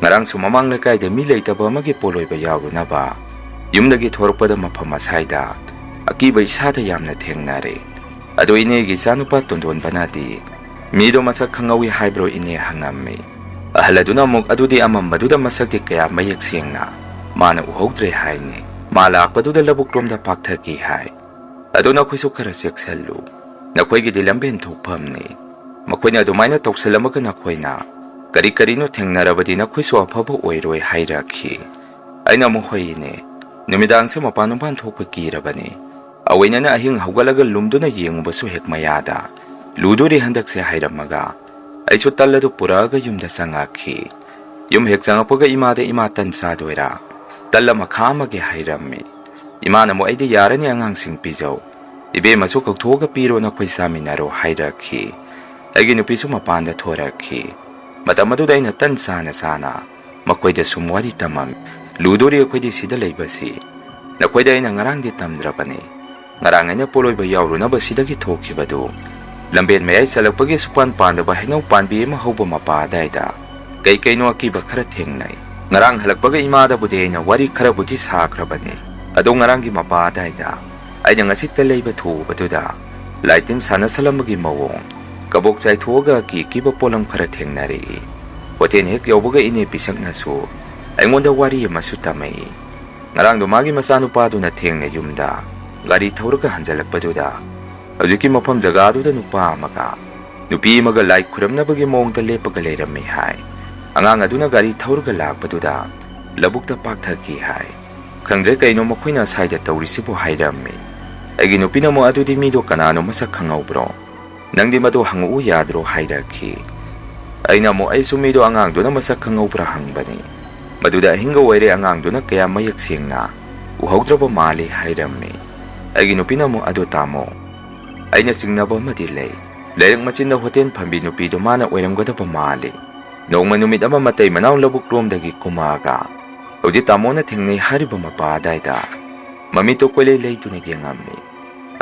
ꯉꯔꯥꯡꯁꯨ ꯃꯃꯥꯡ ꯂꯩꯀꯥꯏꯗ ꯃꯤ ꯂꯩꯇꯕ ꯑꯃꯒꯤ ꯄꯣꯠꯂꯣꯏꯕ ꯌꯥꯎꯔꯨꯅꯕ ꯌꯨꯝꯗꯒꯤ ꯊꯣꯔꯛꯄꯗ ꯃꯐꯝ ꯑꯁꯥꯏꯗ ꯑꯀꯤꯕ ꯏꯁꯥꯗ ꯌꯥꯝꯅ ꯊꯦꯡꯅꯔꯦ꯫ ꯑꯗꯣ ꯏꯅꯦꯒꯤ ꯏꯆꯥꯅꯨꯄꯥ ꯇꯣꯟꯗꯣꯟꯕꯅꯗꯤ ꯃꯤꯗꯣ ꯃꯁꯛ ꯈꯪꯍꯧꯏ ꯍꯥꯏꯕ꯭ꯔꯣ ꯏꯅꯦ?" ꯍꯪꯉꯝꯃꯤ꯫ ꯑꯍꯜ ꯑꯗꯨꯅ ꯑꯃꯨꯛ, "ꯑꯗꯨꯗꯤ ꯑꯃꯝꯕꯗꯨꯗ ꯃꯁꯛꯇꯤ ꯀꯌꯥ ꯃꯌꯦꯛ ꯁꯦꯡꯅ ꯃꯥꯅ ꯎꯍꯧꯗ꯭ꯔꯦ ꯍꯥꯏꯅꯤ꯫ ꯃꯥ ꯂꯥꯛꯄꯗꯨꯗ ꯂꯧꯕꯨꯛꯂꯣꯝꯗ ꯄꯥꯛꯊꯈꯤ ꯍꯥꯏ꯫ ꯑꯗꯣ ꯅꯈꯣꯏꯁꯨ ꯈꯔ ꯆꯦꯛꯁꯤꯜꯂꯨ꯫ ꯅꯈꯣꯏꯒꯤꯗꯤ ꯂꯝꯕꯦꯟ ꯊꯣꯛꯐꯝꯅꯤ꯫ ꯃꯈꯣꯏꯅ ꯑꯗꯨꯃꯥꯏꯅ ꯇꯧꯁꯤꯜꯂꯝꯃꯒ ꯅꯈꯣꯏꯅ ꯀꯔꯤ ꯀꯔꯤꯅꯣ ꯊꯦꯡꯅꯔꯕꯗꯤ ꯅꯈꯣꯏꯁꯨ ꯑꯐꯕ ꯑꯣꯏꯔꯣꯏ" ꯍꯥꯏꯔꯛꯈꯤ꯫ ꯑꯩꯅ ꯑꯃꯨꯛ, "ꯍꯣꯏꯅꯦ, ꯅꯨꯃꯤꯗꯥꯡꯁꯦ ꯃꯄꯥꯟ ꯃꯄꯥꯟ ꯊꯣꯛꯄ ꯀꯤꯔꯕꯅꯤ꯫ ꯑꯑꯣꯏꯅꯅ ꯑꯍꯤꯡ ꯍꯧꯒꯠꯂꯒ ꯂꯨꯝꯗꯨꯅ ꯌꯦꯡꯉꯨꯕꯁꯨ ꯍꯦꯛ ꯃꯌꯥꯗ ꯂꯨꯗꯣꯔꯤ ꯍꯟꯗꯛꯁꯦ" ꯍꯥꯏꯔꯝꯃꯒ ꯑꯩꯁꯨ ꯇꯜ ꯑꯗꯨ ꯄꯨꯔꯛꯑꯒ ꯌꯨꯝꯗ ꯆꯪꯉꯛꯈꯤ꯫ ꯌꯨꯝ ꯍꯦꯛ ꯆꯪꯉꯛꯄꯒ ꯏꯃꯥꯗ "ꯏꯃꯥ, ꯇꯟ ꯆꯥꯗꯣꯏꯔꯥ? ꯇꯜ ꯑꯃ ꯈꯥꯛꯑꯝꯃꯒꯦ" ꯍꯥꯏꯔꯝꯃꯤ꯫ ꯏꯃꯥꯅ ꯑꯃꯨꯛ ꯑꯩꯗꯤ "ꯌꯥꯔꯅꯤ, ꯑꯉꯥꯡꯁꯤꯡ ꯄꯤꯖꯧ, ꯏꯕꯦꯝꯃꯁꯨ ꯀꯧꯊꯣꯛꯑꯒ ꯄꯤꯔꯣ, ꯅꯈꯣꯏ ꯆꯥꯃꯤꯟꯅꯔꯣ" ꯍꯥꯏꯔꯛꯈꯤ꯫ ꯑꯩꯒꯤ ꯅꯨꯄꯤꯁꯨ ꯃꯄꯥꯟꯗ ꯊꯣꯔꯛꯈꯤ꯫ ꯃꯇꯝ ꯑꯗꯨꯗ ꯑꯩꯅ ꯇꯟ ꯆꯥꯅ ꯆꯥꯅ ꯃꯈꯣꯏꯗ ꯁꯨꯝ ꯋꯥꯔꯤ ꯇꯝꯃꯝꯃꯤ꯫ "ꯂꯨꯗꯣꯔꯤ, ꯑꯩꯈꯣꯏꯗꯤ ꯁꯤꯗ ꯂꯩꯕꯁꯤ ꯅꯈꯣꯏꯗ ꯑꯩꯅ ꯉꯔꯥꯡꯗꯤ ꯇꯝꯗ꯭ꯔꯕꯅꯤ꯫ ꯉꯔꯥꯡ ꯑꯩꯅ ꯄꯣꯂꯣꯏꯕ ꯌꯥꯎꯔꯨꯅꯕ ꯁꯤꯗꯒꯤ ꯊꯣꯛꯈꯤꯕꯗꯨ ꯂꯝꯕꯦꯟ ꯃꯌꯥꯏ ꯆꯠꯂꯛꯄꯒꯤ ꯁꯨꯄꯥꯟ ꯄꯥꯟꯗꯕ ꯍꯩꯅꯧ ꯄꯥꯟꯕꯤ ꯑꯃ ꯍꯧꯕ ꯃꯄꯥ ꯑꯗꯥꯏꯗ ꯀꯩ ꯀꯩꯅꯣ ꯑꯀꯤꯕ ꯈꯔ ꯊꯦꯡꯅꯩ꯫ ꯉꯔꯥꯡ ꯍꯜꯂꯛꯄꯒ ꯏꯃꯥꯗꯕꯨꯗꯤ ꯑꯩꯅ ꯋꯥꯔꯤ ꯈꯔꯕꯨꯗꯤ ꯁꯥꯈ꯭ꯔꯕꯅꯤ꯫ ꯑꯗꯣ ꯉꯔꯥꯡꯒꯤ ꯃꯄꯥ ꯑꯗꯥꯏꯗ ꯑꯩꯅ ꯉꯁꯤꯠꯇ ꯂꯩꯕ ꯊꯣꯛꯎꯕꯗꯨꯗ ꯂꯥꯏꯇꯤꯟ ꯁꯥꯟꯅꯁꯜꯂꯝꯕꯒꯤ ꯃꯑꯣꯡ, ꯀꯕꯣꯛ ꯆꯥꯏꯊꯣꯛꯑꯒ ꯑꯀꯤ ꯑꯀꯤꯕ ꯄꯣꯠꯂꯝ ꯈꯔ ꯊꯦꯡꯅꯔꯛꯏ꯫ ꯍꯣꯇꯦꯜ ꯍꯦꯛ ꯌꯧꯕꯒ ꯏꯅꯦ ꯄꯤꯁꯛꯅꯁꯨ ꯑꯩꯉꯣꯟꯗ ꯋꯥꯔꯤ ꯑꯃꯁꯨ ꯇꯝꯃꯛꯏ꯫ ꯉꯔꯥꯡꯗꯣ ꯃꯥꯒꯤ ꯃꯆꯥꯅꯨꯄꯥꯗꯨꯅ ꯊꯦꯡꯅ ꯌꯨꯝꯗ ꯒꯥꯔꯤ ꯊꯧꯔꯒ ꯍꯟꯖꯜꯂꯛꯄꯗꯨꯗ ꯍꯧꯖꯤꯛꯀꯤ ꯃꯐꯝ ꯖꯒꯥꯗꯨꯗ ꯅꯨꯄꯥ ꯑꯃꯒ ꯅꯨꯄꯤ ꯑꯃꯒ ꯂꯥꯏ ꯈꯨꯔꯝꯅꯕꯒꯤ ꯃꯑꯣꯡꯗ ꯂꯦꯞꯄꯒ ꯂꯩꯔꯝꯃꯤ ꯍꯥꯏ꯫ ꯑꯉꯥꯡ ꯑꯗꯨꯅ ꯒꯥꯔꯤ ꯊꯧꯔꯒ ꯂꯥꯛꯄꯗꯨꯗ ꯂꯧꯕꯨꯛꯇ ꯄꯥꯛꯊꯈꯤ ꯍꯥꯏ꯫ ꯈꯪꯗ꯭ꯔꯦ ꯀꯩꯅꯣ ꯃꯈꯣꯏꯅ ꯑꯁꯥꯏꯗ ꯇꯧꯔꯤꯁꯤꯕꯨ ꯍꯥꯏꯔꯝꯃꯤ꯫ ꯑꯩꯒꯤ ꯅꯨꯄꯤꯅ ꯑꯃꯨꯛ "ꯑꯗꯨꯗꯤ ꯃꯤꯗꯣ ꯀꯅꯥꯅꯣ, ꯃꯁꯛ ꯈꯪꯍꯧꯕ꯭ꯔꯣ? ꯅꯪꯗꯤ ꯃꯗꯨ ꯍꯪꯉꯛꯎ ꯌꯥꯗ꯭ꯔꯣ?" ꯍꯥꯏꯔꯛꯈꯤ꯫ ꯑꯩꯅ ꯑꯃꯨꯛ "ꯑꯩꯁꯨ ꯃꯤꯗꯣ ꯑꯉꯥꯡꯗꯨꯅ ꯃꯁꯛ ꯈꯪꯍꯧꯕ꯭ꯔꯥ ꯍꯪꯕꯅꯤ꯫ ꯃꯗꯨꯗ ꯑꯍꯤꯡꯒ ꯑꯣꯏꯔꯦ, ꯑꯉꯥꯡꯗꯨꯅ ꯀꯌꯥ ꯃꯌꯦꯛ ꯁꯦꯡꯅ ꯎꯍꯧꯗ꯭ꯔꯕ ꯃꯥꯜꯂꯤ" ꯍꯥꯏꯔꯝꯃꯤ꯫ ꯑꯩꯒꯤ ꯅꯨꯄꯤꯅ ꯑꯃꯨꯛ "ꯑꯗꯣ ꯇꯥꯃꯣ, ꯑꯩꯅ ꯆꯤꯡꯅꯕ ꯑꯃꯗꯤ ꯂꯩ꯫ ꯂꯩꯔꯛ ꯃꯆꯤꯟꯗ ꯍꯣꯇꯦꯜ ꯐꯝꯕꯤ ꯅꯨꯄꯤꯗꯣ ꯃꯥꯅ ꯑꯣꯏꯔꯝꯒꯗꯕ ꯃꯥꯜꯂꯤ꯫ ꯅꯣꯡꯃ ꯅꯨꯃꯤꯠ ꯑꯃ ꯃꯇꯩ ꯃꯅꯥꯎ ꯂꯧꯕꯨꯛ ꯂꯣꯝꯗꯒꯤ ꯀꯨꯝꯃꯛꯑꯒ ꯍꯧꯖꯤꯛ ꯇꯥꯃꯣꯅ ꯊꯦꯡꯅꯩ ꯍꯥꯏꯔꯤꯕ ꯃꯄꯥ ꯑꯗꯥꯏꯗ ꯃꯃꯤꯠꯇꯣ ꯀꯣꯏꯂꯩ ꯂꯩꯗꯨꯅ ꯌꯦꯡꯉꯝꯃꯤ꯫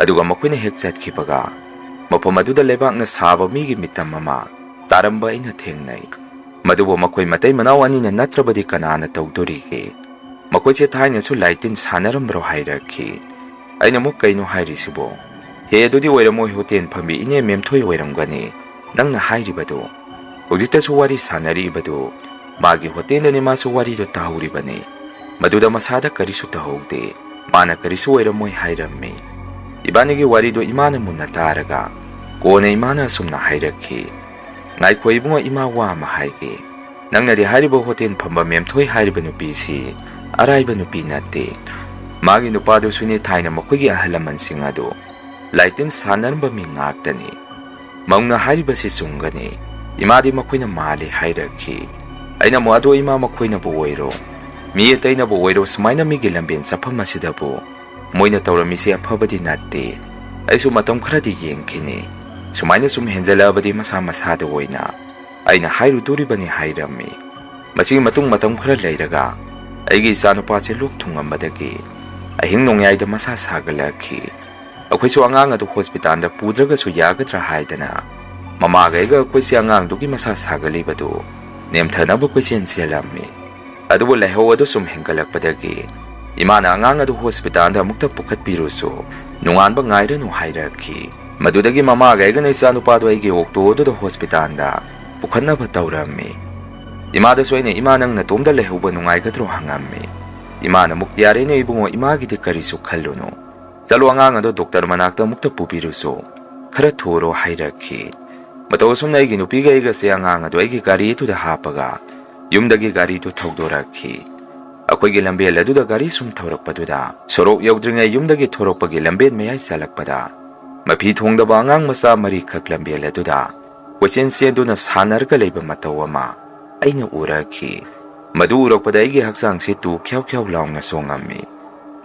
ꯑꯗꯨꯒ ꯃꯈꯣꯏꯅ ꯍꯦꯛ ꯆꯠꯈꯤꯕꯒ ꯃꯐꯝ ꯑꯗꯨꯗ ꯂꯩꯕꯥꯛꯅ ꯁꯥꯕ ꯃꯤꯒꯤ ꯃꯤꯇꯝ ꯑꯃ ꯇꯥꯔꯝꯕ ꯑꯩꯅ ꯊꯦꯡꯅꯩ꯫ ꯃꯗꯨꯕꯨ ꯃꯈꯣꯏ ꯃꯇꯩ ꯃꯅꯥꯎ ꯑꯅꯤꯅ ꯅꯠꯇ꯭ꯔꯕꯗꯤ ꯀꯅꯥꯅ ꯇꯧꯗꯣꯔꯤꯒꯦ? ꯃꯈꯣꯏꯁꯦ ꯊꯥꯏꯅꯁꯨ ꯂꯥꯏꯇꯤꯟ ꯁꯥꯟꯅꯔꯝꯕ꯭ꯔꯣ?" ꯍꯥꯏꯔꯛꯈꯤ꯫ ꯑꯩꯅ ꯑꯃꯨꯛ "ꯀꯩꯅꯣ ꯍꯥꯏꯔꯤꯁꯤꯕꯣ? ꯍꯦ, ꯑꯗꯨꯗꯤ ꯑꯣꯏꯔꯝꯃꯣꯏ, ꯍꯣꯇꯦꯜ ꯐꯝꯕꯤ ꯏꯅꯦ ꯃꯦꯝꯊꯣꯏ ꯑꯣꯏꯔꯝꯒꯅꯤ ꯅꯪꯅ ꯍꯥꯏꯔꯤꯕꯗꯨ꯫ ꯍꯧꯖꯤꯛꯇꯁꯨ ꯋꯥꯔꯤ ꯁꯥꯟꯅꯔꯤꯕꯗꯨ ꯃꯥꯒꯤ ꯍꯣꯇꯦꯜꯗꯅꯤ, ꯃꯥꯁꯨ ꯋꯥꯔꯤꯗꯣ ꯇꯥꯍꯧꯔꯤꯕꯅꯤ꯫ ꯃꯗꯨꯗ ꯃꯁꯥꯗ ꯀꯔꯤꯁꯨ ꯇꯧꯍꯧꯗꯦ, ꯃꯥꯅ ꯀꯔꯤꯁꯨ ꯑꯣꯏꯔꯝꯃꯣꯏ" ꯍꯥꯏꯔꯝꯃꯤ꯫ ꯏꯕꯥꯅꯤꯒꯤ ꯋꯥꯔꯤꯗꯣ ꯏꯃꯥꯅ ꯃꯨꯟꯅ ꯇꯥꯔꯒ ꯀꯣꯟꯅ ꯏꯃꯥꯅ ꯑꯁꯨꯝꯅ ꯍꯥꯏꯔꯛꯈꯤ, "ꯉꯥꯏꯈꯣ ꯏꯕꯨꯡꯉꯣ, ꯏꯃꯥ ꯋꯥ ꯑꯃ ꯍꯥꯏꯒꯦ꯫ ꯅꯪꯅꯗꯤ ꯍꯥꯏꯔꯤꯕ ꯍꯣꯇꯦꯜ ꯐꯝꯕ ꯃꯦꯝꯊꯣꯏ ꯍꯥꯏꯔꯤꯕ ꯅꯨꯄꯤꯁꯤ ꯑꯔꯥꯏꯕ ꯅꯨꯄꯤ ꯅꯠꯇꯦ꯫ ꯃꯥꯒꯤ ꯅꯨꯄꯥꯗꯨꯁꯨꯅꯤ ꯊꯥꯏꯅ ꯃꯈꯣꯏꯒꯤ ꯑꯍꯜ ꯂꯃꯟꯁꯤꯡ ꯑꯗꯨ ꯂꯥꯏꯇꯤꯟ ꯁꯥꯟꯅꯔꯝꯕ ꯃꯤ ꯉꯥꯛꯇꯅꯤ꯫ "ꯃꯧꯅ ꯍꯥꯏꯔꯤꯕꯁꯤ ꯆꯨꯝꯒꯅꯤ꯫ ꯏꯃꯥꯗꯤ ꯃꯈꯣꯏꯅ ꯃꯥꯜꯂꯤ" ꯍꯥꯏꯔꯛꯈꯤ꯫ ꯑꯩꯅ ꯑꯃꯨꯛ, "ꯑꯗꯣ ꯏꯃꯥ ꯃꯈꯣꯏꯅꯕꯨ ꯑꯣꯏꯔꯣ, ꯃꯤ ꯑꯇꯩꯅꯕꯨ ꯑꯣꯏꯔꯣ, ꯁꯨꯃꯥꯏꯅ ꯃꯤꯒꯤ ꯂꯝꯕꯦꯟ ꯆꯠꯐꯝ ꯑꯁꯤꯗꯕꯨ ꯃꯣꯏꯅ ꯇꯧꯔꯝꯃꯤꯁꯤ ꯑꯐꯕꯗꯤ ꯅꯠꯇꯦ꯫ ꯑꯩꯁꯨ ꯃꯇꯝ ꯈꯔꯗꯤ ꯌꯦꯡꯈꯤꯅꯤ꯫ ꯁꯨꯃꯥꯏꯅ ꯁꯨꯝ ꯍꯦꯟꯖꯜꯂꯛꯑꯕꯗꯤ ꯃꯁꯥ ꯃꯁꯥꯗ ꯑꯣꯏꯅ ꯑꯩꯅ ꯍꯥꯏꯔꯨꯗꯣꯔꯤꯕꯅꯤ" ꯍꯥꯏꯔꯝꯃꯤ꯫ ꯃꯁꯤꯒꯤ ꯃꯇꯨꯡ ꯃꯇꯝ ꯈꯔ ꯂꯩꯔꯒ ꯑꯩꯒꯤ ꯏꯆꯥꯅꯨꯄꯥꯁꯦ ꯂꯣꯛ ꯊꯨꯡꯉꯝꯕꯗꯒꯤ ꯑꯍꯤꯡ ꯅꯣꯡꯌꯥꯏꯗ ꯃꯁꯥ ꯁꯥꯒꯠꯂꯛꯈꯤ꯫ ꯑꯩꯈꯣꯏꯁꯨ ꯑꯉꯥꯡ ꯑꯗꯨ ꯍꯣꯁꯄꯤꯇꯥꯜꯗ ꯄꯨꯗ꯭ꯔꯒꯁꯨ ꯌꯥꯒꯗ꯭ꯔꯥ ꯍꯥꯏꯗꯅ ꯃꯃꯥꯒ ꯑꯩꯒ ꯑꯩꯈꯣꯏꯁꯦ ꯑꯉꯥꯡꯗꯨꯒꯤ ꯃꯁꯥ ꯁꯥꯒꯠꯂꯤꯕꯗꯨ ꯅꯦꯝꯊꯅꯕ ꯀꯣꯏꯆꯦꯟ ꯆꯦꯜꯂꯝꯃꯤ꯫ ꯑꯗꯨꯕꯨ ꯂꯥꯏꯍꯧ ꯑꯗꯨ ꯁꯨꯝ ꯍꯦꯟꯒꯠꯂꯛꯄꯗꯒꯤ ꯏꯃꯥꯅ ꯑꯉꯥꯡ ꯑꯗꯨ ꯍꯣꯁꯄꯤꯇꯥꯜꯗ ꯑꯃꯨꯛꯇ ꯄꯨꯈꯠꯄꯤꯔꯨꯆꯣ, ꯅꯣꯡꯉꯥꯟꯕ ꯉꯥꯏꯔꯅꯨ ꯍꯥꯏꯔꯛꯈꯤ꯫ ꯃꯗꯨꯗꯒꯤ ꯃꯃꯥꯒ ꯑꯩꯒꯅ ꯏꯆꯥꯅꯨꯄꯥꯗꯨ ꯑꯩꯒꯤ ꯑꯣꯛꯇꯣ ꯑꯗꯨꯗ ꯍꯣꯁꯄꯤꯇꯥꯜꯗ ꯄꯨꯈꯠꯅꯕ ꯇꯧꯔꯝꯃꯤ꯫ ꯏꯃꯥꯗꯁꯨ ꯑꯩꯅ, "ꯏꯃꯥ, ꯅꯪ ꯅꯇꯣꯝꯗ ꯂꯩꯍꯧꯕ ꯅꯨꯡꯉꯥꯏꯒꯗ꯭ꯔꯣ?" ꯍꯪꯉꯝꯃꯤ꯫ ꯏꯃꯥꯅ ꯑꯃꯨꯛ, "ꯌꯥꯔꯦꯅꯦ ꯏꯕꯨꯡꯉꯣ, ꯏꯃꯥꯒꯤꯗꯤ ꯀꯔꯤꯁꯨ ꯈꯜꯂꯨꯅꯨ꯫ ꯆꯠꯂꯣ, ꯑꯉꯥꯡ ꯑꯗꯣ ꯗꯣꯛꯇꯔ ꯃꯅꯥꯛꯇ ꯑꯃꯨꯛꯇ ꯄꯨꯕꯤꯔꯨꯆꯣ, ꯈꯔ ꯊꯨꯔꯣ" ꯍꯥꯏꯔꯛꯈꯤ꯫ ꯃꯇꯧ ꯑꯁꯨꯝꯅ ꯑꯩꯒꯤ ꯅꯨꯄꯤꯒ ꯑꯩꯒꯁꯦ ꯑꯉꯥꯡ ꯑꯗꯨ ꯑꯩꯒꯤ ꯒꯥꯔꯤꯗꯨꯗ ꯍꯥꯞꯄꯒ ꯌꯨꯝꯗꯒꯤ ꯒꯥꯔꯤꯗꯨ ꯊꯧꯗꯣꯔꯛꯈꯤ꯫ ꯑꯩꯈꯣꯏꯒꯤ ꯂꯝꯕꯦꯜ ꯑꯗꯨꯗ ꯒꯥꯔꯤ ꯁꯨꯝ ꯊꯧꯔꯛꯄꯗꯨꯗ ꯁꯣꯔꯣꯛ ꯌꯧꯗ꯭ꯔꯤꯉꯩ ꯌꯨꯝꯗꯒꯤ ꯊꯣꯔꯛꯄꯒꯤ ꯂꯝꯕꯦꯜ ꯃꯌꯥꯏ ꯆꯜꯂꯛꯄꯗ ꯃꯐꯤ ꯊꯣꯡꯗꯕ ꯑꯉꯥꯡ ꯃꯆꯥ ꯃꯔꯤꯈꯛ ꯂꯝꯕꯦꯜ ꯑꯗꯨꯗ ꯀꯣꯏꯆꯦꯟ ꯆꯦꯟꯗꯨꯅ ꯁꯥꯟꯅꯔꯒ ꯂꯩꯕ ꯃꯇꯧ ꯑꯃ ꯑꯩꯅ ꯎꯔꯛꯈꯤ꯫ ꯃꯗꯨ ꯎꯔꯛꯄꯗ ꯑꯩꯒꯤ ꯍꯛꯆꯥꯡꯁꯦ ꯇꯨ ꯈ꯭ꯌꯥꯎ ꯈ꯭ꯌꯥꯎ ꯂꯥꯎꯅ ꯆꯣꯡꯉꯝꯃꯤ꯫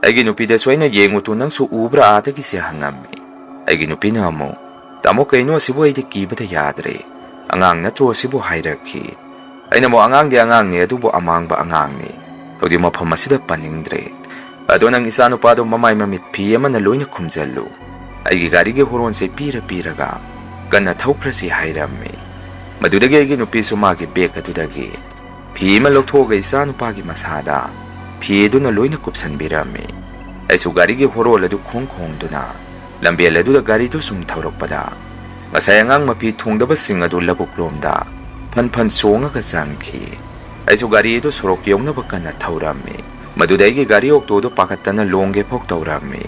ꯑꯩꯒꯤ ꯅꯨꯄꯤꯗꯁꯨ ꯑꯩꯅ, "ꯌꯦꯡꯉꯨ ꯇꯨ, ꯅꯪꯁꯨ ꯎꯕ꯭ꯔꯥ?" ꯑꯥꯗꯒꯤꯁꯦ ꯍꯪꯉꯝꯃꯤ꯫ ꯑꯩꯒꯤ ꯅꯨꯄꯤꯅ ꯑꯃꯨꯛ, "ꯇꯥꯃꯣ, ꯀꯩꯅꯣ ꯑꯁꯤꯕꯨ? ꯑꯩꯗꯤ ꯀꯤꯕꯗ ꯌꯥꯗ꯭ꯔꯦ꯫ ꯑꯉꯥꯡ ꯅꯠꯇ꯭ꯔꯣ ꯑꯁꯤꯕꯨ?" ꯍꯥꯏꯔꯛꯈꯤ꯫ ꯑꯩꯅ ꯑꯃꯨꯛ, "ꯑꯉꯥꯡꯗꯤ ꯑꯉꯥꯡꯅꯤ, ꯑꯗꯨꯕꯨ ꯑꯃꯥꯡꯕ ꯑꯉꯥꯡꯅꯤ꯫ ꯍꯧꯖꯤꯛ ꯃꯐꯝ ꯑꯁꯤꯗ ꯄꯟꯅꯤꯡꯗ꯭ꯔꯦ꯫ ꯑꯗꯣ ꯅꯪ ꯏꯆꯥꯅꯨꯄꯥꯗꯣ ꯃꯃꯥꯏ ꯃꯃꯤꯠ ꯐꯤ ꯑꯃꯅ ꯂꯣꯏꯅ ꯈꯨꯝꯖꯤꯜꯂꯨ꯫ ꯑꯩꯒꯤ ꯒꯥꯔꯤꯒꯤ ꯍꯣꯔꯣꯟꯁꯦ ꯄꯤꯔ ꯄꯤꯔꯒ ꯀꯟꯅ ꯊꯧꯈ꯭ꯔꯁꯤ" ꯍꯥꯏꯔꯝꯃꯤ꯫ ꯃꯗꯨꯗꯒꯤ ꯑꯩꯒꯤ ꯅꯨꯄꯤꯁꯨ ꯃꯥꯒꯤ ꯕꯦꯒ ꯑꯗꯨꯗꯒꯤ ꯐꯤ ꯑꯃ ꯂꯧꯊꯣꯛꯑꯒ ꯏꯆꯥꯅꯨꯄꯥꯒꯤ ꯃꯁꯥꯗ ꯐꯤ ꯑꯗꯨꯅ ꯂꯣꯏꯅ ꯀꯨꯞꯁꯟꯕꯤꯔꯝꯃꯤ꯫ ꯑꯩꯁꯨ ꯒꯥꯔꯤꯒꯤ ꯍꯣꯔꯣꯜ ꯑꯗꯨ ꯈꯣꯡ ꯈꯣꯡꯗꯨꯅ ꯂꯝꯕꯦꯜ ꯑꯗꯨꯗ ꯒꯥꯔꯤꯗꯨ ꯁꯨꯝ ꯊꯧꯔꯛꯄꯗ ꯉꯁꯥꯏ ꯑꯉꯥꯡ ꯃꯄꯤ ꯊꯨꯡꯗꯕꯁꯤꯡ ꯑꯗꯨ ꯂꯧꯕꯨꯛꯂꯣꯝꯗ ꯐꯟ ꯐꯟ ꯆꯣꯡꯉꯒ ꯆꯪꯈꯤ꯫ ꯑꯩꯁꯨ ꯒꯥꯔꯤ ꯑꯗꯨ ꯁꯣꯔꯣꯛ ꯌꯧꯅꯕ ꯀꯟꯅ ꯊꯧꯔꯝꯃꯤ꯫ ꯃꯗꯨꯗ ꯑꯩꯒꯤ ꯒꯥꯔꯤ ꯑꯣꯛꯇꯣꯗꯨ ꯄꯥꯈꯠꯇꯅ ꯂꯣꯡꯒꯦ ꯐꯥꯎ ꯇꯧꯔꯝꯃꯤ꯫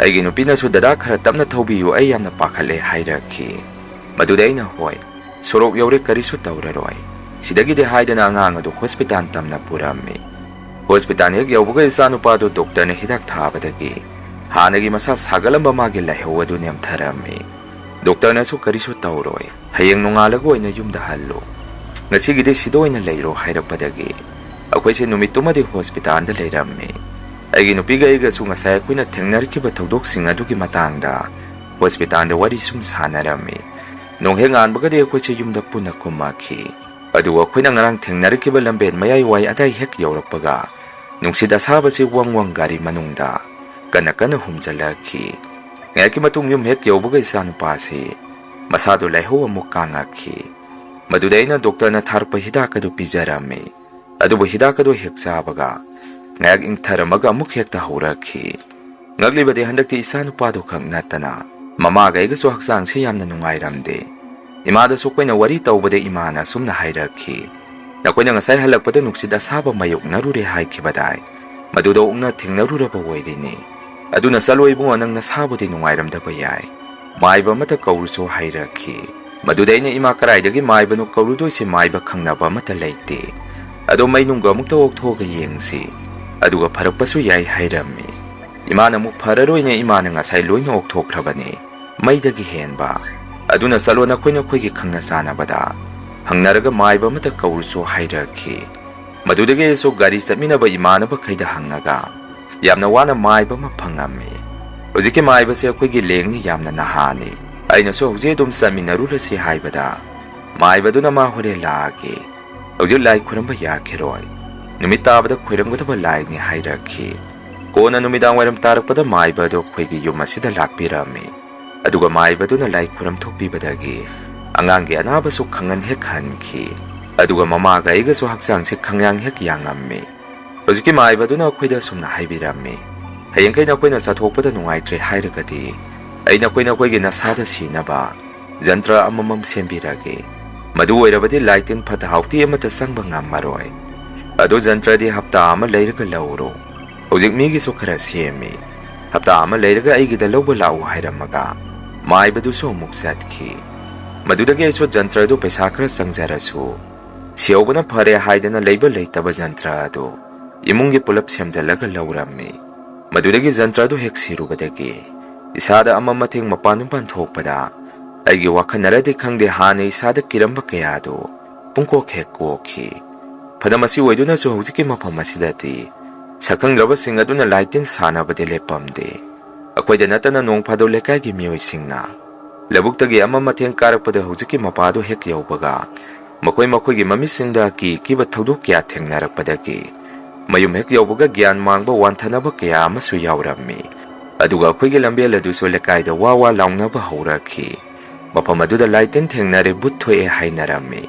ꯑꯩꯒꯤ ꯅꯨꯄꯤꯅꯁꯨ, "ꯗꯗꯥ, ꯈꯔ ꯇꯞꯅ ꯊꯧꯕꯤꯌꯨ, ꯑꯩ ꯌꯥꯝꯅ ꯄꯥꯈꯠꯂꯦ" ꯍꯥꯏꯔꯛꯈꯤ꯫ ꯃꯗꯨꯗ ꯑꯩꯅ, "ꯍꯣꯏ, ꯁꯣꯔꯣꯛ ꯌꯧꯔꯦ, ꯀꯔꯤꯁꯨ ꯇꯧꯔꯔꯣꯏ" ꯁꯤꯗꯒꯤꯗꯤ ꯍꯥꯏꯗꯅ ꯑꯉꯥꯡ ꯑꯗꯨ ꯍꯣꯁꯄꯤꯇꯥꯜ ꯇꯝꯅ ꯄꯨꯔꯝꯃꯤ꯫ ꯍꯣꯁꯄꯤꯇꯥꯜ ꯍꯦꯛ ꯌꯧꯕꯒ ꯏꯆꯥꯅꯨꯄꯥꯗꯨ ꯗꯣꯛꯇꯔꯅ ꯍꯤꯗꯥꯛ ꯊꯥꯕꯗꯒꯤ ꯍꯥꯟꯅꯒꯤ ꯃꯁꯥ ꯁꯥꯒꯠꯂꯝꯕ ꯃꯥꯒꯤ ꯂꯥꯏꯍꯧ ꯑꯗꯨ ꯅꯦꯝꯊꯔꯝꯃꯤ꯫ ꯗꯣꯛꯇꯔꯅꯁꯨ "ꯀꯔꯤꯁꯨ ꯇꯧꯔꯣꯏ, ꯍꯌꯦꯡ ꯅꯣꯡꯉꯥꯜꯂꯒ ꯑꯣꯏꯅ ꯌꯨꯝꯗ ꯍꯜꯂꯨ, ꯉꯁꯤꯒꯤꯗꯤ ꯁꯤꯗ ꯑꯣꯏꯅ ꯂꯩꯔꯣ" ꯍꯥꯏꯔꯛꯄꯗꯒꯤ ꯑꯩꯈꯣꯏꯁꯦ ꯅꯨꯃꯤꯠꯇꯨꯃꯗꯤ ꯍꯣꯁꯄꯤꯇꯥꯜꯗ ꯂꯩꯔꯝꯃꯤ꯫ ꯑꯩꯒꯤ ꯅꯨꯄꯤꯒ ꯑꯩꯒꯁꯨ ꯉꯁꯥꯏ ꯑꯩꯈꯣꯏꯅ ꯊꯦꯡꯅꯔꯛꯈꯤꯕ ꯊꯧꯗꯣꯛꯁꯤꯡ ꯑꯗꯨꯒꯤ ꯃꯇꯥꯡꯗ ꯍꯣꯁꯄꯤꯇꯥꯜꯗ ꯋꯥꯔꯤ ꯁꯨꯝ ꯁꯥꯟꯅꯔꯝꯃꯤ꯫ ꯅꯣꯡ ꯍꯦꯛ ꯉꯥꯟꯕꯒꯗꯤ ꯑꯩꯈꯣꯏꯁꯦ ꯌꯨꯝꯗ ꯄꯨꯟꯅ ꯀꯨꯝꯃꯛꯈꯤ꯫ ꯑꯗꯨꯒ ꯑꯩꯈꯣꯏꯅ ꯉꯔꯥꯡ ꯊꯦꯡꯅꯔꯛꯈꯤꯕ ꯂꯝꯕꯦꯟ ꯃꯌꯥꯏ ꯋꯥꯏ ꯑꯗꯥꯏ ꯍꯦꯛ ꯌꯧꯔꯛꯄꯒ ꯅꯨꯡꯁꯤꯠ ꯑꯁꯥꯕꯁꯤ ꯋꯪ ꯋꯪ ꯒꯥꯔꯤ ꯃꯅꯨꯡꯗ ꯀꯟꯅ ꯀꯟꯅ ꯍꯨꯝꯖꯤꯜꯂꯛꯈꯤ꯫ ꯉꯥꯏꯍꯥꯛꯀꯤ ꯃꯇꯨꯡ ꯌꯨꯝ ꯍꯦꯛ ꯌꯧꯕꯒ ꯏꯆꯥꯅꯨꯄꯥꯁꯤ ꯃꯁꯥꯗꯨ ꯂꯥꯏꯍꯧ ꯑꯃꯨꯛ ꯀꯥꯡꯉꯛꯈꯤ꯫ ꯃꯗꯨꯗ ꯑꯩꯅ ꯗꯣꯛꯇꯔꯅ ꯊꯥꯔꯛꯄ ꯍꯤꯗꯥꯛ ꯑꯗꯨ ꯄꯤꯖꯔꯝꯃꯤ꯫ ꯑꯗꯨꯕꯨ ꯍꯤꯗꯥꯛ ꯑꯗꯨ ꯍꯦꯛ ꯆꯥꯕꯒ ꯉꯥꯏꯍꯥꯛ ꯏꯪꯊꯔꯝꯃꯒ ꯑꯃꯨꯛ ꯍꯦꯛꯇ ꯍꯧꯔꯛꯈꯤ꯫ ꯉꯛꯂꯤꯕꯗꯤ ꯍꯟꯗꯛꯇꯤ ꯏꯆꯥꯅꯨꯄꯥꯗꯨ ꯈꯛ ꯅꯠꯇꯅ ꯃꯃꯥꯒ ꯑꯩꯒꯁꯨ ꯍꯛꯆꯥꯡꯁꯤ ꯌꯥꯝꯅ ꯅꯨꯡꯉꯥꯏꯔꯝꯗꯦ꯫ ꯏꯃꯥꯗꯁꯨ ꯑꯩꯈꯣꯏꯅ ꯋꯥꯔꯤ ꯇꯧꯕꯗ ꯏꯃꯥꯅ ꯑꯁꯨꯝꯅ ꯍꯥꯏꯔꯛꯈꯤ, "ꯅꯈꯣꯏꯅ ꯉꯁꯥꯏ ꯍꯜꯂꯛꯄꯗ ꯅꯨꯡꯁꯤꯠ ꯑꯁꯥꯕ ꯃꯥꯌꯣꯛꯅꯔꯨꯔꯦ ꯍꯥꯏꯈꯤꯕꯗꯥꯏ? ꯃꯗꯨꯗ ꯑꯣꯛꯅ ꯊꯦꯡꯅꯔꯨꯔꯕ ꯑꯣꯏꯔꯤꯅꯤ꯫ ꯑꯗꯨꯅ ꯆꯠꯂꯣ ꯏꯕꯨꯡꯉꯣ, ꯅꯪ ꯅꯁꯥꯕꯨꯗꯤ ꯅꯨꯡꯉꯥꯏꯔꯝꯗꯕ ꯌꯥꯏ꯫ ꯃꯥꯏꯕ ꯑꯃꯇ ꯀꯧꯔꯨꯆꯣ" ꯍꯥꯏꯔꯛꯈꯤ꯫ ꯃꯗꯨꯗ ꯑꯩꯅ, "ꯏꯃꯥ, ꯀꯗꯥꯏꯗꯒꯤ ꯃꯥꯏꯕꯅꯣ ꯀꯧꯔꯨꯗꯣꯏꯁꯦ? ꯃꯥꯏꯕ ꯈꯪꯅꯕ ꯑꯃꯠꯇ ꯂꯩꯇꯦ꯫ ꯑꯗꯣ ꯃꯩ ꯅꯨꯡꯒ ꯑꯃꯨꯛꯇ ꯑꯣꯛꯊꯣꯛꯑꯒ ꯌꯦꯡꯁꯤ, ꯑꯗꯨꯒ ꯐꯔꯛꯄꯁꯨ ꯌꯥꯏ" ꯍꯥꯏꯔꯝꯃꯤ꯫ ꯏꯃꯥꯅ ꯑꯃꯨꯛ, "ꯐꯔꯔꯣꯏꯅꯦ, ꯏꯃꯥꯅ ꯉꯁꯥꯏ ꯂꯣꯏꯅ ꯑꯣꯛꯊꯣꯛꯈ꯭ꯔꯕꯅꯤ, ꯃꯩꯗꯒꯤ ꯍꯦꯟꯕ꯫ ꯑꯗꯨꯅ ꯆꯠꯂꯣ, ꯅꯈꯣꯏ ꯅꯈꯣꯏꯒꯤ ꯈꯪꯅ ꯆꯥꯟꯅꯕꯗ ꯍꯪꯅꯔꯒ ꯃꯥꯏꯕ ꯑꯃꯇ ꯀꯧꯔꯨꯆꯣ" ꯍꯥꯏꯔꯛꯈꯤ꯫ ꯃꯗꯨꯗꯒꯤ ꯑꯩꯁꯨ ꯒꯥꯔꯤ ꯆꯠꯃꯤꯟꯅꯕ ꯏꯃꯥꯟꯅꯕꯈꯩꯗ ꯍꯪꯉꯒ ꯌꯥꯝꯅ ꯋꯥꯅ ꯃꯥꯏꯕ ꯑꯃ ꯐꯪꯉꯝꯃꯤ꯫ ꯍꯧꯖꯤꯛꯀꯤ ꯃꯥꯏꯕꯁꯦ ꯑꯩꯈꯣꯏꯒꯤ ꯂꯦꯡꯅꯤ, ꯌꯥꯝꯅ ꯅꯍꯥꯅꯤ꯫ ꯑꯩꯅꯁꯨ "ꯍꯧꯖꯤꯛ ꯑꯗꯨꯝ ꯆꯠꯃꯤꯟꯅꯔꯨꯔꯁꯤ" ꯍꯥꯏꯕꯗ ꯃꯥꯏꯕꯗꯨꯅ "ꯃꯥ ꯍꯣꯔꯦꯟ ꯂꯥꯛꯑꯒꯦ, ꯍꯧꯖꯤꯛ ꯂꯥꯏ ꯈꯨꯔꯝꯕ ꯌꯥꯈꯤꯔꯣꯏ, ꯅꯨꯃꯤꯠ ꯇꯥꯕꯗ ꯈꯣꯏꯔꯝꯒꯗꯕ ꯂꯥꯏꯅꯤ" ꯍꯥꯏꯔꯛꯈꯤ꯫ ꯀꯣꯟꯅ ꯅꯨꯃꯤꯗꯥꯡ ꯋꯥꯏꯔꯝ ꯇꯥꯔꯛꯄꯗ ꯃꯥꯏꯕ ꯑꯗꯨ ꯑꯩꯈꯣꯏꯒꯤ ꯌꯨꯝ ꯑꯁꯤꯗ ꯂꯥꯛꯄꯤꯔꯝꯃꯤ꯫ ꯑꯗꯨꯒ ꯃꯥꯏꯕꯗꯨꯅ ꯂꯥꯏ ꯈꯨꯔꯝ ꯊꯣꯛꯄꯤꯕꯗꯒꯤ ꯑꯉꯥꯡꯒꯤ ꯑꯅꯥꯕꯁꯨ ꯈꯪꯍꯟ ꯍꯦꯛ ꯍꯟꯈꯤ꯫ ꯑꯗꯨꯒ ꯃꯃꯥꯒ ꯑꯩꯒꯁꯨ ꯍꯛꯆꯥꯡꯁꯦ ꯈꯪꯌꯥꯡ ꯍꯦꯛ ꯌꯥꯡꯉꯝꯃꯤ꯫ ꯍꯧꯖꯤꯛꯀꯤ ꯃꯥꯏꯕꯗꯨꯅ ꯑꯩꯈꯣꯏꯗ ꯑꯁꯨꯝꯅ ꯍꯥꯏꯕꯤꯔꯝꯃꯤ, "ꯍꯌꯦꯡꯈꯩ ꯅꯈꯣꯏꯅ ꯆꯠꯊꯣꯛꯄꯗ ꯅꯨꯡꯉꯥꯏꯇ꯭ꯔꯦ ꯍꯥꯏꯔꯒꯗꯤ ꯑꯩ ꯅꯈꯣꯏ ꯅꯈꯣꯏꯒꯤ ꯅꯁꯥꯗ ꯁꯤꯅꯕ ꯖꯟꯇ꯭ꯔ ꯑꯃꯃꯝ ꯁꯦꯝꯕꯤꯔꯒꯦ꯫ ꯃꯗꯨ ꯑꯣꯏꯔꯕꯗꯤ ꯂꯥꯏ ꯇꯤꯟ ꯐꯠꯇ ꯍꯥꯎꯗꯤ ꯑꯃꯠꯇ ꯆꯪꯕ ꯉꯝꯃꯔꯣꯏ꯫ ꯑꯗꯨ ꯖꯟꯇ꯭ꯔꯗꯤ ꯍꯞꯇꯥ ꯑꯃ ꯂꯩꯔꯒ ꯂꯧꯔꯣ꯫ ꯍꯧꯖꯤꯛ ꯃꯤꯒꯤꯁꯨ ꯈꯔ ꯁꯦꯝꯃꯤ꯫ ꯍꯞꯇꯥ ꯑꯃ ꯂꯩꯔꯒ ꯑꯩꯒꯤꯗ ꯂꯧꯕ ꯂꯥꯛꯎ" ꯍꯥꯏꯔꯝꯃꯒ ꯃꯥꯏꯕꯗꯨꯁꯨ ꯑꯃꯨꯛ ꯆꯠꯈꯤ꯫ ꯃꯗꯨꯗꯒꯤ ꯑꯩꯁꯨ ꯖꯟꯇ꯭ꯔꯗꯨ ꯄꯩꯁꯥ ꯈꯔ ꯆꯪꯖꯔꯁꯨ ꯁꯤꯍꯧꯕꯅ ꯐꯔꯦ ꯍꯥꯏꯗꯅ ꯂꯩꯕ ꯂꯩꯇꯕ ꯖꯟꯇ꯭ꯔ ꯑꯗꯨ ꯏꯃꯨꯡꯒꯤ ꯄꯨꯂꯞ ꯁꯦꯝꯖꯤꯜꯂꯒ ꯂꯧꯔꯝꯃꯤ꯫ ꯃꯗꯨꯗꯒꯤ ꯖꯟꯇ꯭ꯔꯗꯨ ꯍꯦꯛ ꯁꯤꯔꯨꯕꯗꯒꯤ ꯏꯁꯥꯗ ꯑꯃ ꯃꯊꯦꯡ ꯃꯄꯥꯟ ꯃꯄꯥꯟ ꯊꯣꯛꯄꯗ ꯑꯩꯒꯤ ꯋꯥꯈꯜꯅꯔꯗꯤ ꯈꯪꯗꯦ, ꯍꯥꯟꯅ ꯏꯁꯥꯗ ꯀꯤꯔꯝꯕ ꯀꯌꯥꯗꯨ ꯄꯨꯡꯀꯣꯛ ꯍꯦꯛ ꯀꯣꯛꯈꯤ꯫ ꯐꯅ ꯃꯁꯤ ꯑꯣꯏꯗꯨꯅꯁꯨ ꯍꯧꯖꯤꯛꯀꯤ ꯃꯐꯝ ꯑꯁꯤꯗꯗꯤ ꯁꯛꯈꯪꯗ꯭ꯔꯕꯁꯤꯡ ꯑꯗꯨꯅ ꯂꯥꯏ ꯇꯤꯟ ꯁꯥꯟꯅꯕꯗꯤ ꯂꯦꯞꯄꯝꯗꯦ꯫ ꯑꯩꯈꯣꯏꯗ ꯅꯠꯇꯅ ꯅꯣꯡ ꯐꯥꯗꯣꯛ ꯂꯩꯀꯥꯏꯒꯤ ꯃꯤꯑꯣꯏꯁꯤꯡꯅ ꯂꯧꯕꯨꯛꯇꯒꯤ ꯑꯃ ꯃꯊꯦꯡ ꯀꯥꯔꯛꯄꯗ ꯍꯧꯖꯤꯛꯀꯤ ꯃꯄꯥꯗꯨ ꯍꯦꯛ ꯌꯧꯕꯒ ꯃꯈꯣꯏ ꯃꯈꯣꯏꯒꯤ ꯃꯃꯤꯠꯁꯤꯡꯗ ꯑꯀꯤ ꯑꯀꯤꯕ ꯊꯧꯗꯣꯛ ꯀꯌꯥ ꯊꯦꯡꯅꯔꯛꯄꯗꯒꯤ ꯃꯌꯨꯝ ꯍꯦꯛ ꯌꯧꯕꯒ ꯒ꯭ꯌꯥꯟ ꯃꯥꯡꯕ ꯋꯥꯟꯊꯅꯕ ꯀꯌꯥ ꯑꯃꯁꯨ ꯌꯥꯎꯔꯝꯃꯤ꯫ ꯑꯗꯨꯒ ꯑꯩꯈꯣꯏꯒꯤ ꯂꯝꯕꯦꯜ ꯑꯗꯨꯁꯨ ꯂꯩꯀꯥꯏꯗ ꯋꯥ ꯋꯥ ꯂꯥꯎꯅꯕ ꯍꯧꯔꯛꯈꯤ꯫ ꯃꯐꯝ ꯑꯗꯨꯗ ꯂꯥꯏ ꯇꯤꯟ ꯊꯦꯡꯅꯔꯦ, ꯚꯨꯠ ꯊꯣꯛꯑꯦ ꯍꯥꯏꯅꯔꯝꯃꯤ꯫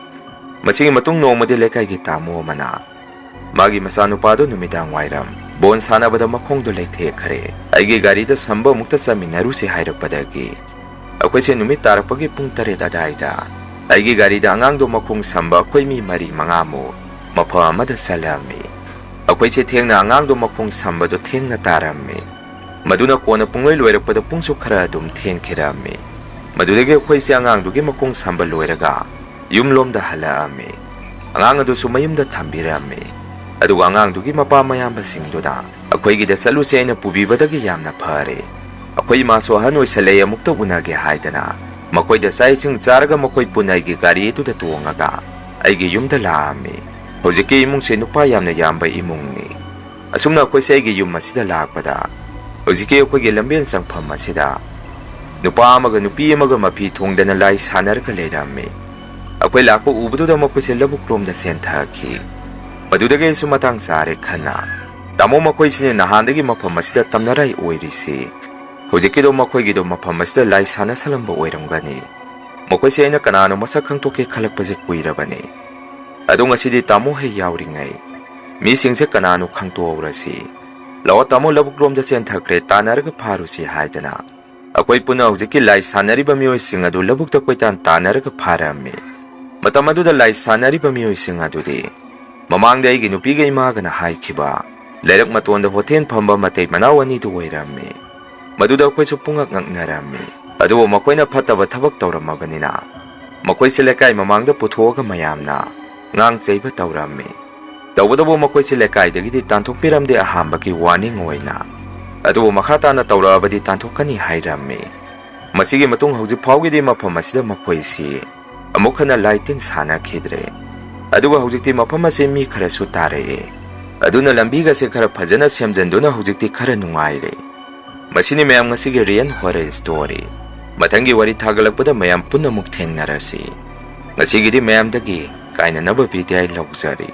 ꯃꯁꯤꯒꯤ ꯃꯇꯨꯡ ꯅꯣꯡꯃꯗꯤ ꯂꯩꯀꯥꯏꯒꯤ ꯇꯥꯃꯣ ꯑꯃꯅ ꯃꯥꯒꯤ ꯃꯆꯥꯅꯨꯄꯥꯗꯨ ꯅꯨꯃꯤꯗꯥꯡ ꯋꯥꯏꯔꯝ ꯕꯣꯜ ꯁꯥꯟꯅꯕꯗ ꯃꯈꯣꯡꯗꯣ ꯂꯩꯊꯦꯛꯈ꯭ꯔꯦ꯫ ꯑꯩꯒꯤ ꯒꯥꯔꯤꯗ ꯁꯝꯕ ꯑꯃꯨꯛꯇ ꯆꯠꯃꯤꯟꯅꯔꯨꯁꯤ ꯍꯥꯏꯔꯛꯄꯗꯒꯤ ꯑꯩꯈꯣꯏꯁꯦ ꯅꯨꯃꯤꯠ ꯇꯥꯔꯛꯄꯒꯤ ꯄꯨꯡ ꯇꯔꯦꯠ ꯑꯗꯥꯏꯗ ꯑꯩꯒꯤ ꯒꯥꯔꯤꯗ ꯑꯉꯥꯡꯗꯣ ꯃꯈꯣꯡ ꯁꯝꯕ ꯑꯩꯈꯣꯏ ꯃꯤ ꯃꯔꯤ ꯃꯉꯥꯃꯨꯛ ꯃꯐꯝ ꯑꯃꯗ ꯆꯠꯂꯝꯃꯤ꯫ ꯑꯩꯈꯣꯏꯁꯦ ꯊꯦꯡꯅ ꯑꯉꯥꯡꯗꯣ ꯃꯈꯣꯡ ꯁꯝꯕꯗꯣ ꯊꯦꯡꯅ ꯇꯥꯔꯝꯃꯤ꯫ ꯃꯗꯨꯅ ꯀꯣꯟꯅ ꯄꯨꯡꯂꯣꯏ ꯂꯣꯏꯔꯛꯄꯗ ꯄꯨꯡꯁꯨ ꯈꯔ ꯑꯗꯨꯝ ꯊꯦꯡꯈꯤꯔꯝꯃꯤ꯫ ꯃꯗꯨꯗꯒꯤ ꯑꯩꯈꯣꯏꯁꯦ ꯑꯉꯥꯡꯗꯨꯒꯤ ꯃꯈꯣꯡ ꯁꯝꯕ ꯂꯣꯏꯔꯒ ꯌꯨꯝꯂꯣꯝꯗ ꯍꯜꯂꯛꯑꯝꯃꯤ꯫ ꯑꯉꯥꯡ ꯑꯗꯨꯁꯨ ꯃꯌꯨꯝꯗ ꯊꯝꯕꯤꯔꯝꯃꯤ꯫ ꯑꯗꯨꯒ ꯑꯉꯥꯡꯗꯨꯒꯤ ꯃꯄꯥ ꯃꯌꯥꯝꯕꯁꯤꯡꯗꯨꯅ ꯑꯩꯈꯣꯏꯒꯤꯗ ꯆꯠꯂꯨꯁꯦ ꯑꯩꯅ ꯄꯨꯕꯤꯕꯗꯒꯤ ꯌꯥꯝꯅ ꯐꯔꯦ꯫ ꯑꯩꯈꯣꯏ ꯏꯃꯥꯁꯨ ꯑꯍꯟ ꯑꯣꯏꯁꯜꯂꯛꯑꯦ, ꯑꯃꯨꯛꯇ ꯎꯅꯒꯦ ꯍꯥꯏꯗꯅ ꯃꯈꯣꯏꯗ ꯆꯥꯛ ꯏꯁꯤꯡ ꯆꯥꯔꯒ ꯃꯈꯣꯏ ꯄꯨꯟꯅ ꯑꯩꯒꯤ ꯒꯥꯔꯤ ꯑꯗꯨꯗ ꯇꯣꯡꯉꯒ ꯑꯩꯒꯤ ꯌꯨꯝꯗ ꯂꯥꯛꯑꯝꯃꯤ꯫ ꯍꯧꯖꯤꯛꯀꯤ ꯏꯃꯨꯡꯁꯦ ꯅꯨꯄꯥ ꯌꯥꯝꯅ ꯌꯥꯝꯕ ꯏꯃꯨꯡꯅꯤ꯫ ꯑꯁꯨꯝꯅ ꯑꯩꯈꯣꯏꯁꯦ ꯑꯩꯒꯤ ꯌꯨꯝ ꯑꯁꯤꯗ ꯂꯥꯛꯄꯗ ꯍꯧꯖꯤꯛꯀꯤ ꯑꯩꯈꯣꯏꯒꯤ ꯂꯝꯕꯦꯟ ꯆꯪꯐꯝ ꯑꯁꯤꯗ ꯅꯨꯄꯥ ꯑꯃꯒ ꯅꯨꯄꯤ ꯑꯃꯒ ꯃꯐꯤ ꯊꯣꯡꯗꯅ ꯂꯥꯏ ꯁꯥꯟꯅꯔꯒ ꯂꯩꯔꯝꯃꯤ꯫ ꯑꯩꯈꯣꯏ ꯂꯥꯛꯄ ꯎꯕꯗꯨꯗ ꯃꯈꯣꯏꯁꯦ ꯂꯧꯕꯨꯛ ꯂꯣꯝꯗ ꯆꯦꯟꯊꯈꯤ꯫ ꯃꯗꯨꯗꯒꯤ ꯑꯩꯁꯨ ꯃꯇꯥꯡ ꯆꯥꯔꯦ ꯈꯟꯅ ꯇꯥꯃꯣ ꯃꯈꯣꯏꯁꯤꯅ ꯅꯍꯥꯟꯗꯒꯤ ꯃꯐꯝ ꯑꯁꯤꯗ ꯇꯝꯅꯔꯥꯏ ꯑꯣꯏꯔꯤꯁꯤ꯫ ꯍꯧꯖꯤꯛꯀꯤꯗꯣ ꯃꯈꯣꯏꯒꯤꯗꯣ ꯃꯐꯝ ꯑꯁꯤꯗ ꯂꯥꯏ ꯁꯥꯟꯅꯁꯜꯂꯝꯕ ꯑꯣꯏꯔꯝꯒꯅꯤ꯫ ꯃꯈꯣꯏꯁꯦ ꯑꯩꯅ ꯀꯅꯥꯅꯣ ꯃꯁꯛ ꯈꯪꯗꯣꯛꯀꯦ ꯈꯜꯂꯛꯄꯁꯦ ꯀꯨꯏꯔꯕꯅꯤ꯫ ꯑꯗꯣ ꯉꯁꯤꯗꯤ ꯇꯥꯃꯣ ꯍꯦꯛ ꯌꯥꯎꯔꯤꯉꯩ ꯃꯤꯁꯤꯡꯁꯦ ꯀꯅꯥꯅꯣ ꯈꯪꯇꯣꯛꯍꯧꯔꯁꯤ꯫ ꯂꯥꯛꯑꯣ ꯇꯥꯃꯣ, ꯂꯧꯕꯨꯛ ꯂꯣꯝꯗ ꯆꯦꯟꯊꯈ꯭ꯔꯦ, ꯇꯥꯟꯅꯔꯒ ꯐꯥꯔꯨꯁꯤ ꯍꯥꯏꯗꯅ ꯑꯩꯈꯣꯏ ꯄꯨꯟꯅ ꯍꯧꯖꯤꯛꯀꯤ ꯂꯥꯏ ꯁꯥꯟꯅꯔꯤꯕ ꯃꯤꯑꯣꯏꯁꯤꯡ ꯑꯗꯨ ꯂꯧꯕꯨꯛꯇ ꯀꯣꯏꯇꯥꯟ ꯇꯥꯟꯅꯔꯒ ꯐꯥꯔꯝꯃꯤ꯫ ꯃꯇꯝ ꯑꯗꯨꯗ ꯂꯥꯏ ꯁꯥꯟꯅꯔꯤꯕ ꯃꯤꯑꯣꯏꯁꯤꯡ ꯑꯗꯨꯗꯤ ꯃꯃꯥꯡꯗ ꯑꯩꯒꯤ ꯅꯨꯄꯤꯒ ꯏꯃꯥꯒꯅ ꯍꯥꯏꯈꯤꯕ ꯂꯩꯔꯛ ꯃꯇꯣꯟꯗ ꯍꯣꯇꯦꯜ ꯐꯝꯕ ꯃꯇꯩ ꯃꯅꯥꯎ ꯑꯅꯤꯗꯨ ꯑꯣꯏꯔꯝꯃꯤ꯫ ꯃꯗꯨꯗ ꯑꯩꯈꯣꯏꯁꯨ ꯄꯨꯡꯉꯛ ꯉꯛꯅꯔꯝꯃꯤ꯫ ꯑꯗꯨꯕꯨ ꯃꯈꯣꯏꯅ ꯐꯠꯇꯕ ꯊꯕꯛ ꯇꯧꯔꯝꯃꯕꯅꯤꯅ ꯃꯈꯣꯏꯁꯦ ꯂꯩꯀꯥꯏ ꯃꯃꯥꯡꯗ ꯄꯨꯊꯣꯛꯑꯒ ꯃꯌꯥꯝꯅ ꯉꯥꯡ ꯆꯩꯕ ꯇꯧꯔꯝꯃꯤ꯫ ꯇꯧꯕꯇꯕꯨ ꯃꯈꯣꯏꯁꯦ ꯂꯩꯀꯥꯏꯗꯒꯤꯗꯤ ꯇꯥꯟꯊꯣꯛꯄꯤꯔꯝꯗꯦ ꯑꯍꯥꯟꯕꯒꯤ ꯋꯥꯔꯅꯤꯡ ꯑꯣꯏꯅ꯫ ꯑꯗꯨꯕꯨ ꯃꯈꯥ ꯇꯥꯅ ꯇꯧꯔꯛꯑꯕꯗꯤ ꯇꯥꯟꯊꯣꯛꯀꯅꯤ ꯍꯥꯏꯔꯝꯃꯤ꯫ ꯃꯁꯤꯒꯤ ꯃꯇꯨꯡ ꯍꯧꯖꯤꯛ ꯐꯥꯎꯒꯤꯗꯤ ꯃꯐꯝ ꯑꯁꯤꯗ ꯃꯈꯣꯏꯁꯤ ꯑꯃꯨꯛ ꯍꯟꯅ ꯂꯥꯏ ꯇꯤꯟ ꯁꯥꯟꯅꯈꯤꯗ꯭ꯔꯦ꯫ ꯑꯗꯨꯒ ꯍꯧꯖꯤꯛꯇꯤ ꯃꯐꯝ ꯑꯁꯤ ꯃꯤ ꯈꯔꯁꯨ ꯇꯥꯔꯛꯑꯦ꯫ ꯑꯗꯨꯅ ꯂꯝꯕꯤꯒꯁꯦ ꯈꯔ ꯐꯖꯅ ꯁꯦꯝꯖꯤꯟꯗꯨꯅ ꯍꯧꯖꯤꯛꯇꯤ ꯈꯔ ꯅꯨꯡꯉꯥꯏꯔꯦ꯫ ꯃꯁꯤꯅꯤ ꯃꯌꯥꯝ ꯉꯁꯤꯒꯤ Real Horror Story꯫ ꯃꯊꯪꯒꯤ ꯋꯥꯔꯤ ꯊꯥꯒꯠꯂꯛꯄꯗ ꯃꯌꯥꯝ ꯄꯨꯟꯅ ꯑꯃꯨꯛ ꯊꯦꯡꯅꯔꯁꯤ꯫ ꯉꯁꯤꯒꯤꯗꯤ ꯃꯌꯥꯝꯗꯒꯤ ꯀꯥꯏꯅꯅꯕ ꯕꯤꯗꯥꯏ ꯂꯧꯖꯔꯤ꯫